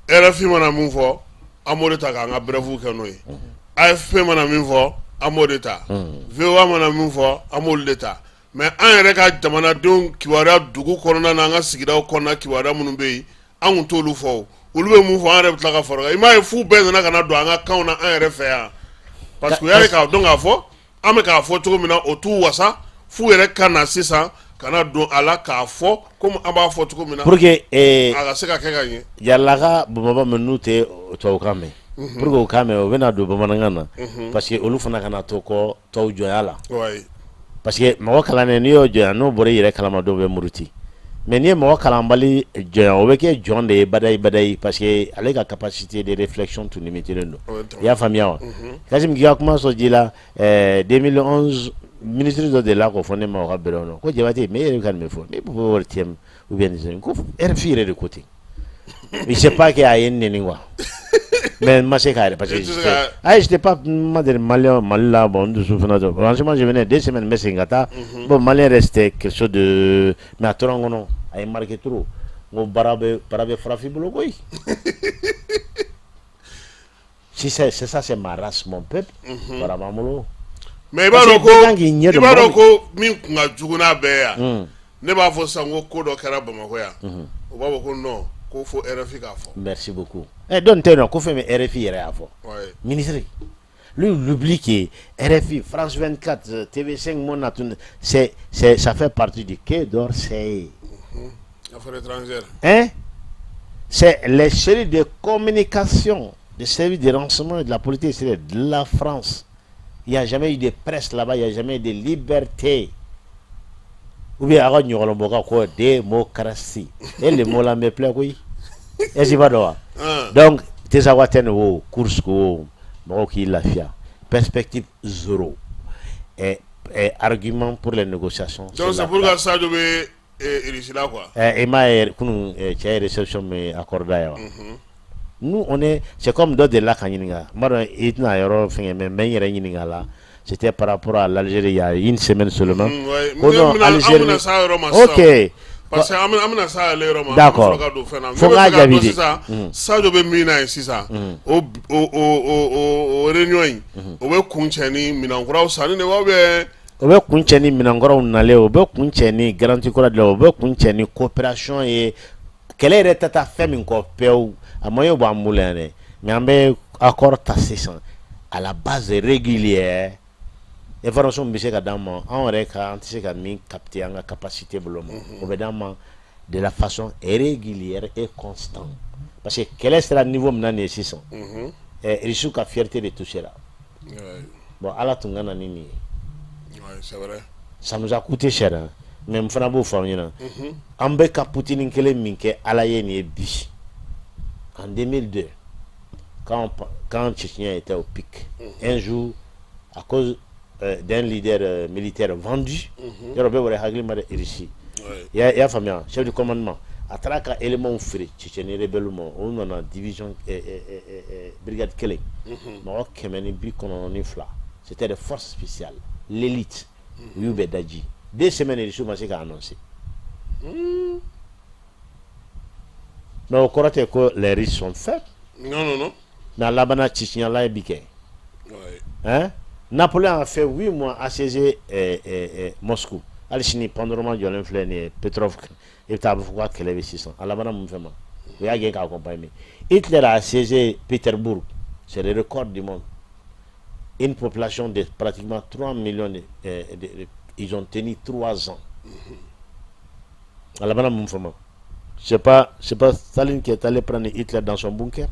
RFI mana mun fɔ, an b'o de ta k'an ka brève kɛ n'o ye. AFP mana min fɔ, an b'o de ta. VOA mana min fɔ, an b'olu de ta. Mais an yɛrɛ ka jamanadenw kibaruya dugu kɔnɔna na, an ka sigidaw kɔnɔna kibaruya minnu bɛ yen, an kun t'olu fɔ o. Olu bɛ mun fɔ, an yɛrɛ bɛ tila ka fara o kan. I m'a ye, f'u bɛɛ nana ka na don an ka kanw na an yɛrɛ fɛ yan, parce que u y'a ye k'a dɔn k'a fɔ an bɛ k'a fɔ cogo min na, o t'u wasa, f'u yɛrɛ ka na sisan ka na don a la k'a fɔ komi an b'a fɔ cogo min na, pour que a ka se ka kɛ ka ɲɛ. Yalala Bamakɔ min n'u tɛ tubabukan mɛn, pour que u k'a mɛn, u bɛna don bamanankan na, parce que olu fana kana to kɔ tɔw jɔnya la. Ouais. Parce que mɔgɔ kalannen n'i y'o jɔnya n'o bɔra i yɛrɛ kalama dɔw bɛ muruti mais n'i ye mɔgɔ kalanbali jɔnya o bɛ kɛ jɔn de ye badayi badayi parce que ale ka capacité de réflexion tun limité len don i y'a faamuya wa Kassim k'i ka kuma sɔn ji la 2011 ministre dɔ delila k'o fɔ ne ma o ka bureau kɔnɔ ko Jabate mais e yɛrɛ bɛ ka nin fɔ ne bɛ ORTM ou bien ko RFI yɛrɛ de ko ten je sais pas que a ye n nɛni quoi mais n ma se k'a yɛrɛ parce que ayi j'étais pas ma deli malien Mali la bon n dusu fana tɛ franchement je venais 2 semaines n bɛ segin ka taa bon malien yɛrɛ c'était quelque chose de mais a tora n kɔnɔ a ye marqué trop n ko baara bɛ farafin bolo koyi. Si c'est ça, c'est ma race, mon peuple, baara b'an bolo. Mais i b'a dɔn ko min kun ka jugu n'a bɛɛ ye yan, ne b'a fɔ sisan ko ko dɔ kɛra Bamakɔ yan, u b'a fɔ ko non, ko fo RFI k'a fɔ. Merci beaucoup. Dɔn tɛ yen nɔ ko fɛn min RFI yɛrɛ y'a fɔ ministre lui, il oublie que RFI, France 24, TV5 Monde, c'est ça fait partie du Quai d'Orsay. Affaires étrangères. Hein, c'est les cellules de communication des services de renseignement et de la politique extérieure de la France. Il n'y a jamais eu de presse là-bas, il n'y a jamais eu de liberté. Ou bien a ka ɲɔgɔlɔnbɔ ko démocratie et le mot là me plaît koyi. Est-ce que i b'a dɔn wa? Donc Tinzawatène o Kursk o mɔgɔw k'i lafiya, perspective zéro et argument pour les négociations. Donc c'est pourquoi Sadio bɛ Russie la quoi. I m'a ye kunun cɛ ye réception min accordé ye wa? Nous on est, c'est comme dɔ delila ka ɲininka, n b'a dɔn i tɛna yɔrɔ fɛngɛ mais n bɛ n yɛrɛ ɲininka la, c'était par rapport à l'Algérie il y a une semaine seulement. Ko non, Algérie, ok. Parce que an bɛna s'ale yɔrɔ ma. D'accord. Fo k'a jaabi de sisan Sadio bɛ min na yen sisan, o réunion in, o bɛ kun cɛ ni minɛnkuraw sanni de wa ou bien? O bɛ kun cɛ ni minɛnkɔrɔw nalen, o bɛ kun cɛ ni garantie kura dilan, o bɛ kun cɛ ni coopération ye. Kɛlɛ yɛrɛ tɛ taa fɛn min kɔ pewu, a moyen b'an bolo yan dɛ, mais an bɛ accord ta sisan à la base régulière, information bɛ se ka d'an ma, anw yɛrɛ ka an tɛ se ka min capter an ka capacité bolo ma, o bɛ d'an ma de la façon régulière et constante, parce que kɛlɛ sera niveau min na nin ye sisan, Russiw ka fierté de touché la. Bon, Ala tun ka na ni nin ye. C'est vrai. Ça nous a coûté cher hein, mais n fana b'o fɔ aw ɲɛna, an bɛ ka Poutine kelen min kɛ Ala ye nin ye bi, en 2002 quand Tchétchène était au pic, un jour, à cause d'un leader militaire vendu, yɔrɔ bɛɛ bɔra hakili ma dɛ, Russie, i y'a faamuya, chef de commandement, a taara ka éléments feere Tchétchénie rebelle ma, o nana division brigade kelen, mɔgɔ 192, c'était des forces spéciales, l'élite, u y'u bɛɛ daji 2 semaines, Russie ma se k'a annoncer. Mais o kɔrɔ tɛ ko les Russes sont faibles. Non, non, non. Mais a labanna Tchétchénie ye bi kɛ. Hein, Napoléon a fait 8 mois assiégé Moscou. Hali sini panorama jɔlen filɛ nin ye Petrov, i bɛ taa a bɛ fɔ ko ka kɛlɛ bɛ sisan, a labanna mun fɛn ma, u y'a gɛn k'a accompagner. Hitler a assiégé Peterbourg, c'est le record du monde, une population de pratiquement 3 millions de, ils ont tenu 3 ans. A labanna mun fɛn ma? C'est pas Staline qui est allé prendre Hitler dans son bunker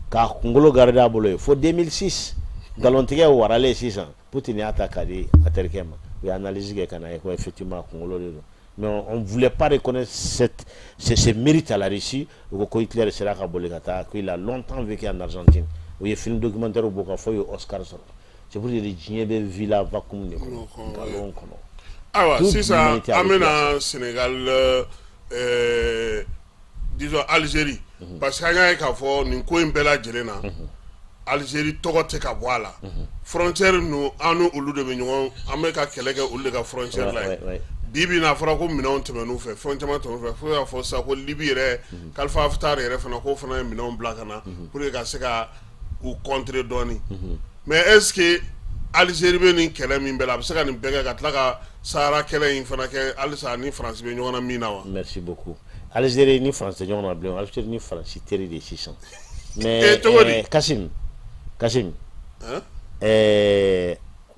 k'a kunkolo garder a bolo ye fo 2006, nkalontigɛ waralen sisan, Poutine y'a ta k'a di a terikɛ ma, u ye analyse kɛ ka na ye ko effectivement a kunkolo de don, mais on ne voulait pas reconnaître ce mérite à la Russie. U ko ko Hitler sera ka boli ka taa, qu'il a longtemps vécu en Argentine, u ye film documentaire bɔ ka fɔ u ye Oscar sɔrɔ. C'est pour dire diɲɛ bɛ villa vacuum de kɔnɔ, nkalon kɔnɔ. Ayiwa, sisan an bɛna Sénégal, disons Algérie, parce que an y'a ye k'a fɔ nin ko in bɛɛ lajɛlen na, Algérie tɔgɔ tɛ ka bɔ a la. Frontière ninnu, an ni olu de bɛ ɲɔgɔn, an bɛ ka kɛlɛ kɛ olu de ka frontière la yen. Bi bi in na, a fɔra ko minɛnw tɛmɛn'u fɛ, fɛn caman tɛmɛn'u fɛ, fo y'a fɔ sisan ko Libi yɛrɛ, Khalifa Haftar yɛrɛ fana, k'o fana ye minɛnw bila ka na pour que ka se ka u contrer dɔɔni. Mais est ce que Algérie bɛ nin kɛlɛ min bɛɛ la, a bɛ se ka nin bɛɛ kɛ ka tila ka Sahara kɛlɛ in fana kɛ halisa ni Faransi bɛ ɲɔgɔn na min na wa? Merci beaucoup. Algérie ni Faransi tɛ ɲɔgɔn na bilen, Algérie ni Faransi teri de sisan. Mais cogo di? Kassim, Kassim,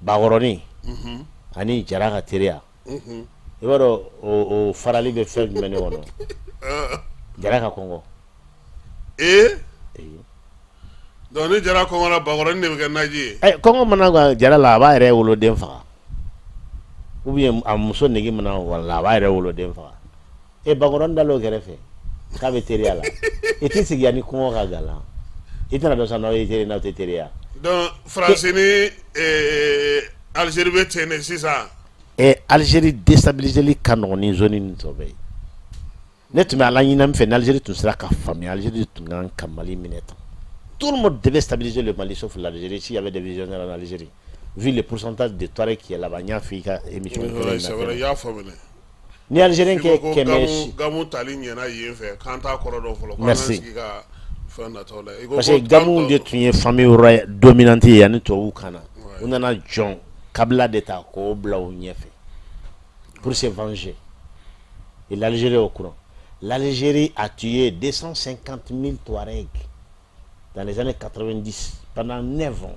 Bakɔrɔnin ani Jara ka teriya, i b'a dɔn o farali bɛ fɛn jumɛn de kɔnɔ? Jara ka kɔngɔ. Ee, donc ni Jara kɔngɔra, Bakɔrɔnin de bɛ kɛ naji ye. Kɔngɔ mana gan Jara la, a b'a yɛrɛ woloden faga. Ou bien a muso nege mana wala a b'a yɛrɛ woloden faga. E bakɔrɔnin dalen o kɛrɛfɛ k'a bɛ teriya la, i t'i sigi yan ni kɔngɔ ka galan, i tɛna dɔn sa n'aw ye teri n'aw tɛ teriya. Donc Faransi ni Algérie bɛ ten de sisan. Ɛ, Algérie déstabiliser ka nɔgɔn ni zone nin tɔ bɛɛ ye. Ne tun bɛ ala ɲini min fɛ, n'Algérie tun sera ka faamuya, Algérie tun kan ka Mali minɛ tan. Tout le monde devait stabiliser le Mali sauf l'Algérie, s'il y avait des visionnaires en Algérie. Vu le pourcentage de Touareg qui est là-bas, n y'a fɔ i ka émission kelen C'est vrai, i y'a fɔ minɛ. Ni Algérien kɛ 100 Gamu tali ɲɛna yen fɛ, k'an t'a kɔrɔ dɔn fɔlɔ. Merci. K'an sigi ka fɛn natɔ la. Parce que Gamu de tun ye famille royale dominante ye yanni tubabuw ka na. U nana jɔn kabila de ta k'o bila u ɲɛfɛ pour se venger. Et l'Algérie est au courant. L'Algérie a tué 250 000 Touaregs dans les années 90 pendant 9 ans.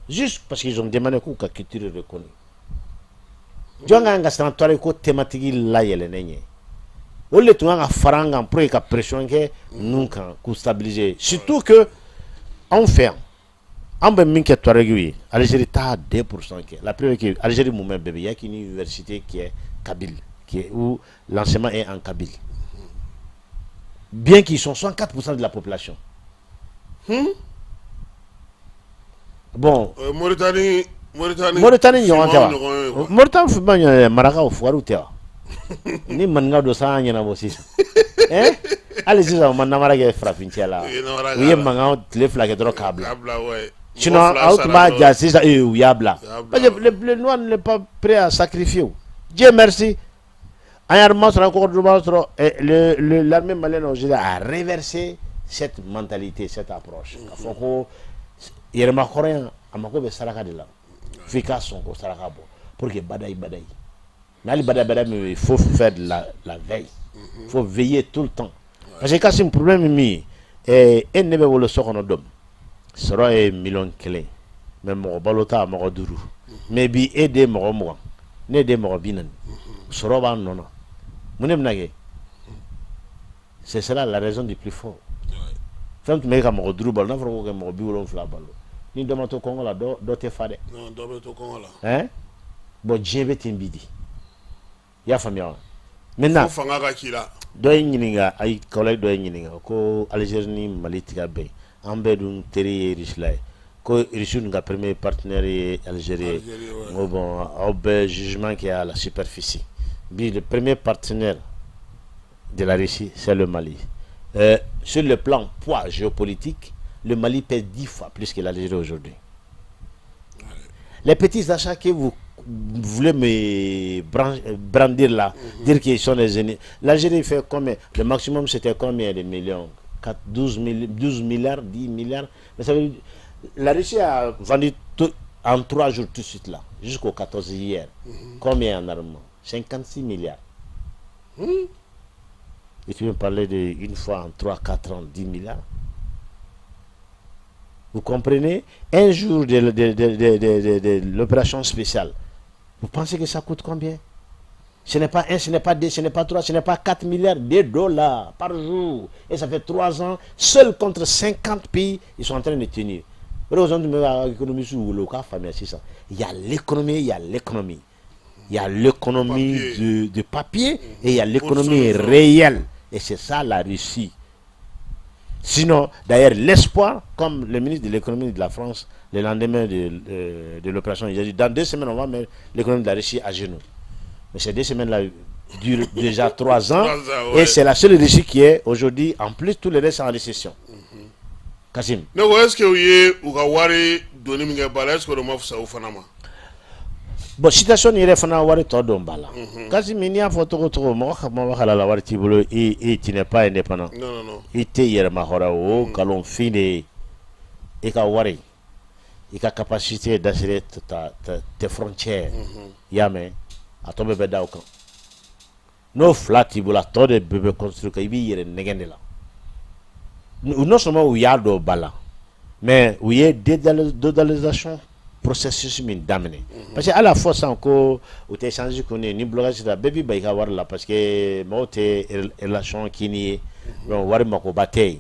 Juste parce qu'ils ont demandé k'u ka culture reconnue. Jɔn kan ka siran Touareg ko thématique layɛlɛnnen ɲɛ? Olu de tun kan ka fara an kan pour que ka pression kɛ ninnu kan k'u stabiliser. Surtout que anw fɛ yan, an bɛ min kɛ Touareg ye, Algérie t'a 2% kɛ. La preuve est que Algérie mumɛ bɛɛ bɛ, il y a qu'une université qui est kabyle, qui est où l'enseignement est en kabyle. Bien qu'ils sont 64% de la population. Bon. Mauritanie, Mauritanie. Mauritanie ɲɔgɔn tɛ wa? Mauritanie finman ɲɔgɔn marakaw fugariw tɛ wa? Ni maninka don sa, an ɲɛnabɔ sisan. Hali sisan u ma namara kɛ farafin cɛ la. U ye mankan tile 2 kɛ dɔrɔn k'a bila. Sinon aw tun b'a ja sisan, u y'a bila. Parce que le noir n'est pas prêt à sacrifier. Dieu merci. An ye armement sɔrɔ, an kɔkɔdunba sɔrɔ, l'armée malienne aujourd'hui a renversé cette mentalité, cette approche. K'a fɔ ko yɛrɛma hɔrɔnya, a mako bɛ saraka de la, f'i ka sɔn ko saraka bɔ pour que badayi badayi. Mais hali badayi badayi min, il faut faire de la veille, il faut veiller tout le temps. Parce que Kassim, problème min ye, e ne bɛ wolo so kɔnɔ don sɔrɔ ye miliyɔn 1, mais mɔgɔ balo ta mɔgɔ duuru. Mais bi e den mɔgɔ 20, ne den mɔgɔ 40, sɔrɔ b'an nɔ na. Mun de bɛna kɛ? C'est cela la raison du plus fort. Fɛn tun bɛ ka mɔgɔ duuru balo, n'a fɔra ko ka mɔgɔ 70 balo, ni dɔ ma to kɔngɔ la, dɔ tɛ fa dɛ. Non, dɔ bɛ to kɔngɔ la. Hein, bon, diɲɛ bɛ ten bi di, i y'a faamuya wa? Maintenant fo fanga ka k'i la. Dɔ ye ɲininka, ayi, collègue dɔ ye ɲininka ko Algérie ni Mali tɛ ka bɛn, an bɛɛ dun teri ye Russie la ye, ko Russie dun ka premier partenaire ye Algérie ye. N ko bon, aw bɛ jugement kɛ à la superficie. Bi, le premier partenaire de la Russie, c'est le Mali. Sur le plan poids géopolitique, le Mali pèse 10 fois plus que l'Algérie aujourd'hui. Les petits achats que vous voulez me brandir là, dire qu'ils sont des ennemis. L'Algérie fait combien? Le maximum, c'était combien de millions? 4, 12, 12 milliards, 10 milliards. Mais ça veut dire, la Russie a vendu tout, en 3 jours tout de suite là, jusqu'au 14 hier. Combien en armement? 56 milliards. Et tu veux me parler de une fois en 3, 4 ans, 10 milliards? Vous comprenez? Un jour de l'opération spéciale, vous pensez que ça coûte combien? Ce n'est pas 1, ce n'est pas 2, ce n'est pas 3, ce n'est pas 4 milliards de dollars par jour. Et ça fait 3 ans, seul contre 50 pays, ils sont en train de tenir. Il y a l'économie, il y a l'économie. Il y a l'économie de papier et il y a l'économie réelle. Et c'est ça la Russie. Sinon, d'ailleurs, l'espoir, comme le ministre de l'économie de la France, le lendemain de l'opération, il a dit: dans 2 semaines, on va mettre l'économie de la Russie à genoux. Mais ces 2 semaines-là durent déjà 3 ans. 3 ans, ouais. Et c'est la seule Russie qui est aujourd'hui, en plus, tout le reste en récession. Kassim. Ne ko, est ce que u ye u ka wari donni min kɛ ba la, est ce que o ma fisaya u fana ma? Bon, situation nin yɛrɛ fana, wari tɔ don ba la. Kassim, n'i y'a fɔ togo togo, mɔgɔ ka kuma b'a la, wari t'i bolo, i tu n'es pas indépendant. Non, non, non. I tɛ yɛrɛma hɔrɔn, o nkalonfin de ye. I ka wari, i ka capacité d'assurer tes frontières, i y'a mɛn, a tɔ bɛɛ bɛ da o kan. N'o fila t'i bolo, a tɔ de bɛɛ bɛ construire kan, i b'i yɛrɛ nɛgɛn de la. Non seulement u y'a dɔn ba la, mais u ye dédollarisation processus min daminɛ, parce que hali a fɔ sisan ko u tɛ échange kun ni blocage la, bɛɛ b'i ban i ka wari la, parce que mɔgɔw tɛ relation k'i ni ye. Donc wari makoba tɛ yen.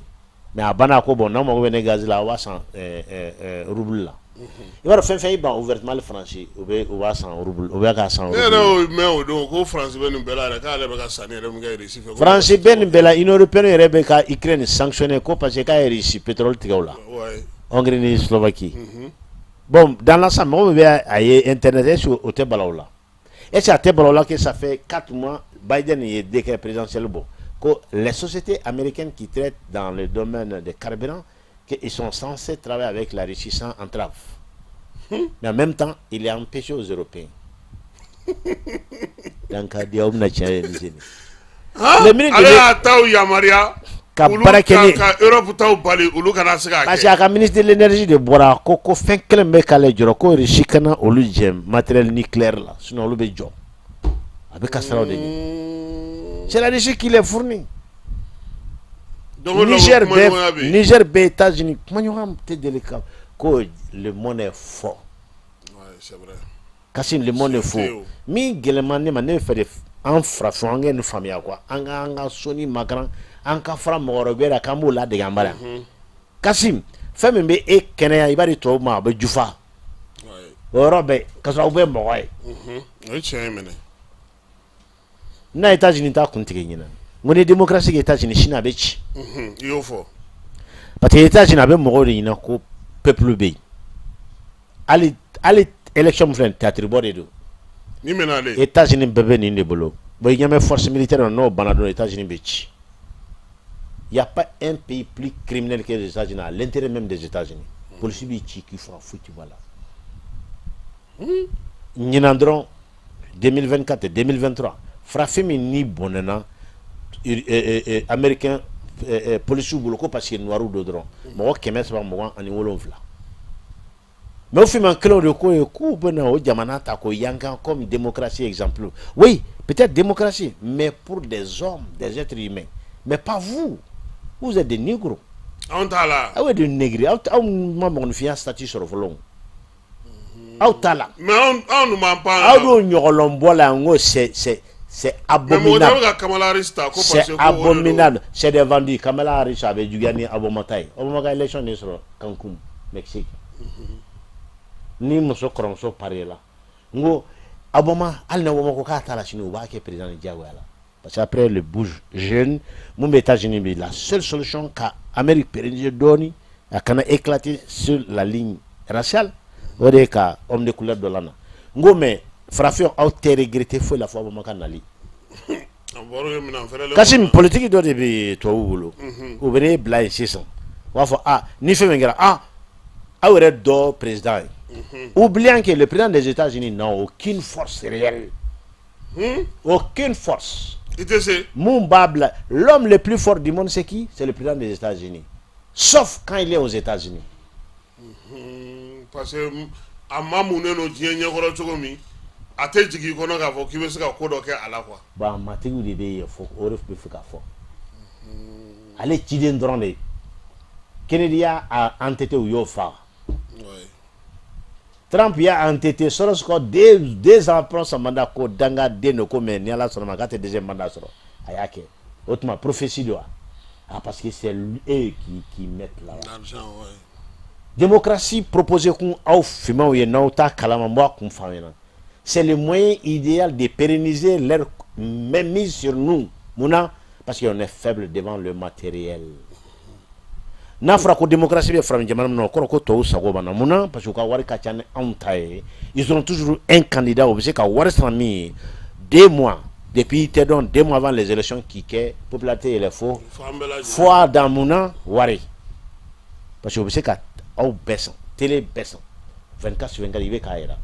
Mais a banna ko bon, n'aw mago bɛ ne gaz la, aw b'a san rouble la. I b'a dɔn, fɛn fɛn y'i ban ouvertement Faransi, u b'a san rouble, u bɛ k'a san. Ne yɛrɛ y'o mɛn o don ko Faransi bɛ nin bɛɛ la yɛrɛ, k'ale bɛ ka sanni yɛrɛ min kɛ Russie fɛ. Faransi bɛ nin bɛɛ la. Union européenne yɛrɛ bɛ ka Ukraine sanctionner ko parce que k'a ye Russie pétrole tigɛ o la. Hongrie ni Slovaquie. Bon, dans l'ensemble, mɔgɔ min bɛ a ye internet, est-ce que o tɛ bala o la? Est-ce que a tɛ bala o la que ça fait 4 mois, Biden ye décret présidentiel bɔ ko les sociétés américaines qui traitent dans le domaine des carburants, qu'ils sont censés travailler avec la Russie sans entrave? Mais en même temps, il est empêché aux Européens. Donc, a di aw bɛna tiɲɛ ye nin sen. Le ministre ale y'a taw yamaruya ka baara kɛ ni ka Europe taw bali, olu kana se k'a kɛ. Parce que a ka ministre de l'énergie de bɔra ko fɛn kelen bɛ k'ale jɔrɔ, ko Russie kana olu jɛ matériel nucléaire la, sinon olu bɛ jɔ. A bɛ ka siraw de ɲini. C'est la Russie qui les fournit. Donc Niger bɛ États-Unis kumaɲɔgɔn tɛ deli ka ko le monde est fort. Ouais, c'est vrai. Kasi, le monde est faux. Min gɛlɛman ne ma, ne bɛ fɛ de an farafin, an ka nin faamuya quoi, an ka an ka soni makaran, an ka fara mɔgɔ wɛrɛ bɛ la k'an b'o ladege an bara yan. Kasi, fɛn min bɛ e kɛnɛya, i b'a di tubabu ma, a bɛ jufa o yɔrɔ bɛɛ, k'a sɔrɔ aw bɛ mɔgɔ ye. O ye tiɲɛ ye minɛ. N'a États-Unis t'a kun tigɛ ɲinɛ, n ko ni démocratie kɛ États-Unis, sini a bɛ ci. I y'o fɔ. Parce que États-Unis, a bɛ mɔgɔw de ɲinɛ ko peuple bɛ yen. Hali élection min filɛ nin, théâtre bɔ de don. Ni mɛna ale. États-Unis bɛɛ bɛ nin de bolo. Bon, i ɲɛ bɛ force militaire, n'o banna dɔrɔn, États-Unis bɛ ci. Il y a pas un pays plus criminel que les États-Unis, à l'intérieur même des États-Unis. Polisi b'i ci k'i faga, foyi ti bɔ a la. Ɲinan dɔrɔn, 2024 et 2023, farafin min ni bɔnɛna américain polisiw bolo ko parce que noirs don dɔrɔn, mɔgɔ 327. Mais o finman kelenw de ko ye k'u bɛna o jamana ta k'o yankan comme démocratie exemple. Oui, peut-être démocratie, mais pour des hommes, des êtres humains, mais pas vous. Vous êtes des négros. Anw t'a la. Aw ye des négri, aw ma mɔgɔninfinya statut sɔrɔ fɔlɔ, aw t'a la. Mais anw dun b'an pan. Aw dun ɲɔgɔlɔnbɔ la, n ko c'est abominable. Mais mɔgɔ ka Kamala Harris ta ko parce que c'est abominable, c'est des vendus. Kamala Harris, a bɛ juguya ni Obama ta ye. Obama ka élection de sɔrɔ Cancun, Mexique. Ni muso kɔrɔmuso parié la, n ko Obama, hali ni Obama ko k'a t'a la sini, u b'a kɛ président de diyagoya la. Parce que après le Bush jeune mun bɛ États-Unis bi, la seule solution ka Amérique pérenniser dɔɔni, a kana éclater sur la ligne raciale, o de ye ka homme de couleur dɔ la na. N ko mais farafin, aw tɛ regretter foyi la fɔ Obama ka nali. Kassim, politique dɔ de bɛ tubabuw bolo, u bɛ ne bila yen sisan, u b'a fɔ ah, ni fɛn min kɛra, ah, aw yɛrɛ dɔ président ye, oubliant que le président des États-Unis n'a aucune force réelle, aucune force. I tɛ se. Mun b'a bila? L'homme le plus fort du monde, c'est qui? C'est le président des États-Unis, sauf quand il est aux États-Unis. Parce que a ma munnen don diɲɛ ɲɛkɔrɔ cogo min, a tɛ jigin i kɔnɔ k'a fɔ k'i bɛ se ka ko dɔ kɛ a la quoi. Bon, a matigiw de bɛ yen fɔ, o de bɛ fɛ k'a fɔ ale ciden dɔrɔn de ye. Kennedy y'a entêté, u y'o faga. Trump y'a entêté, Soros ko 2 ans après son mandat ko dangaden don ko, mais ni Ala sɔnna ma k'a tɛ deuxième mandat sɔrɔ, a y'a kɛ. O tuma prophétie don wa? Ah, parce que c'est eux qui mettent là. L'argent, ouais. Démocratie proposée kun aw finmanw ye, n'aw t'a kalama, n b'a kun f'aw ɲɛna, c'est le moyen idéal de pérenniser leur mainmise sur nous. Munna? Parce qu'on est faible devant le matériel. N'a fɔra ko démocratie bɛ farafin jamana min na, o kɔrɔ ko tɔw sago b'an na. Munna? Parce que u ka wari ka ca ni anw ta ye. Ils ont toujours un candidat, u bɛ se ka wari sara min ye 2 mois depuis, i tɛ dɔn, 2 mois avant les élections, k'i kɛ popularité yɛlɛ fo Fan bɛɛ lajɛlen. fo a dan. Munna? Wari. Parce que u bɛ se ka aw bɛɛ san, télé bɛɛ san, 24 sur 24 i bɛ k'a yira.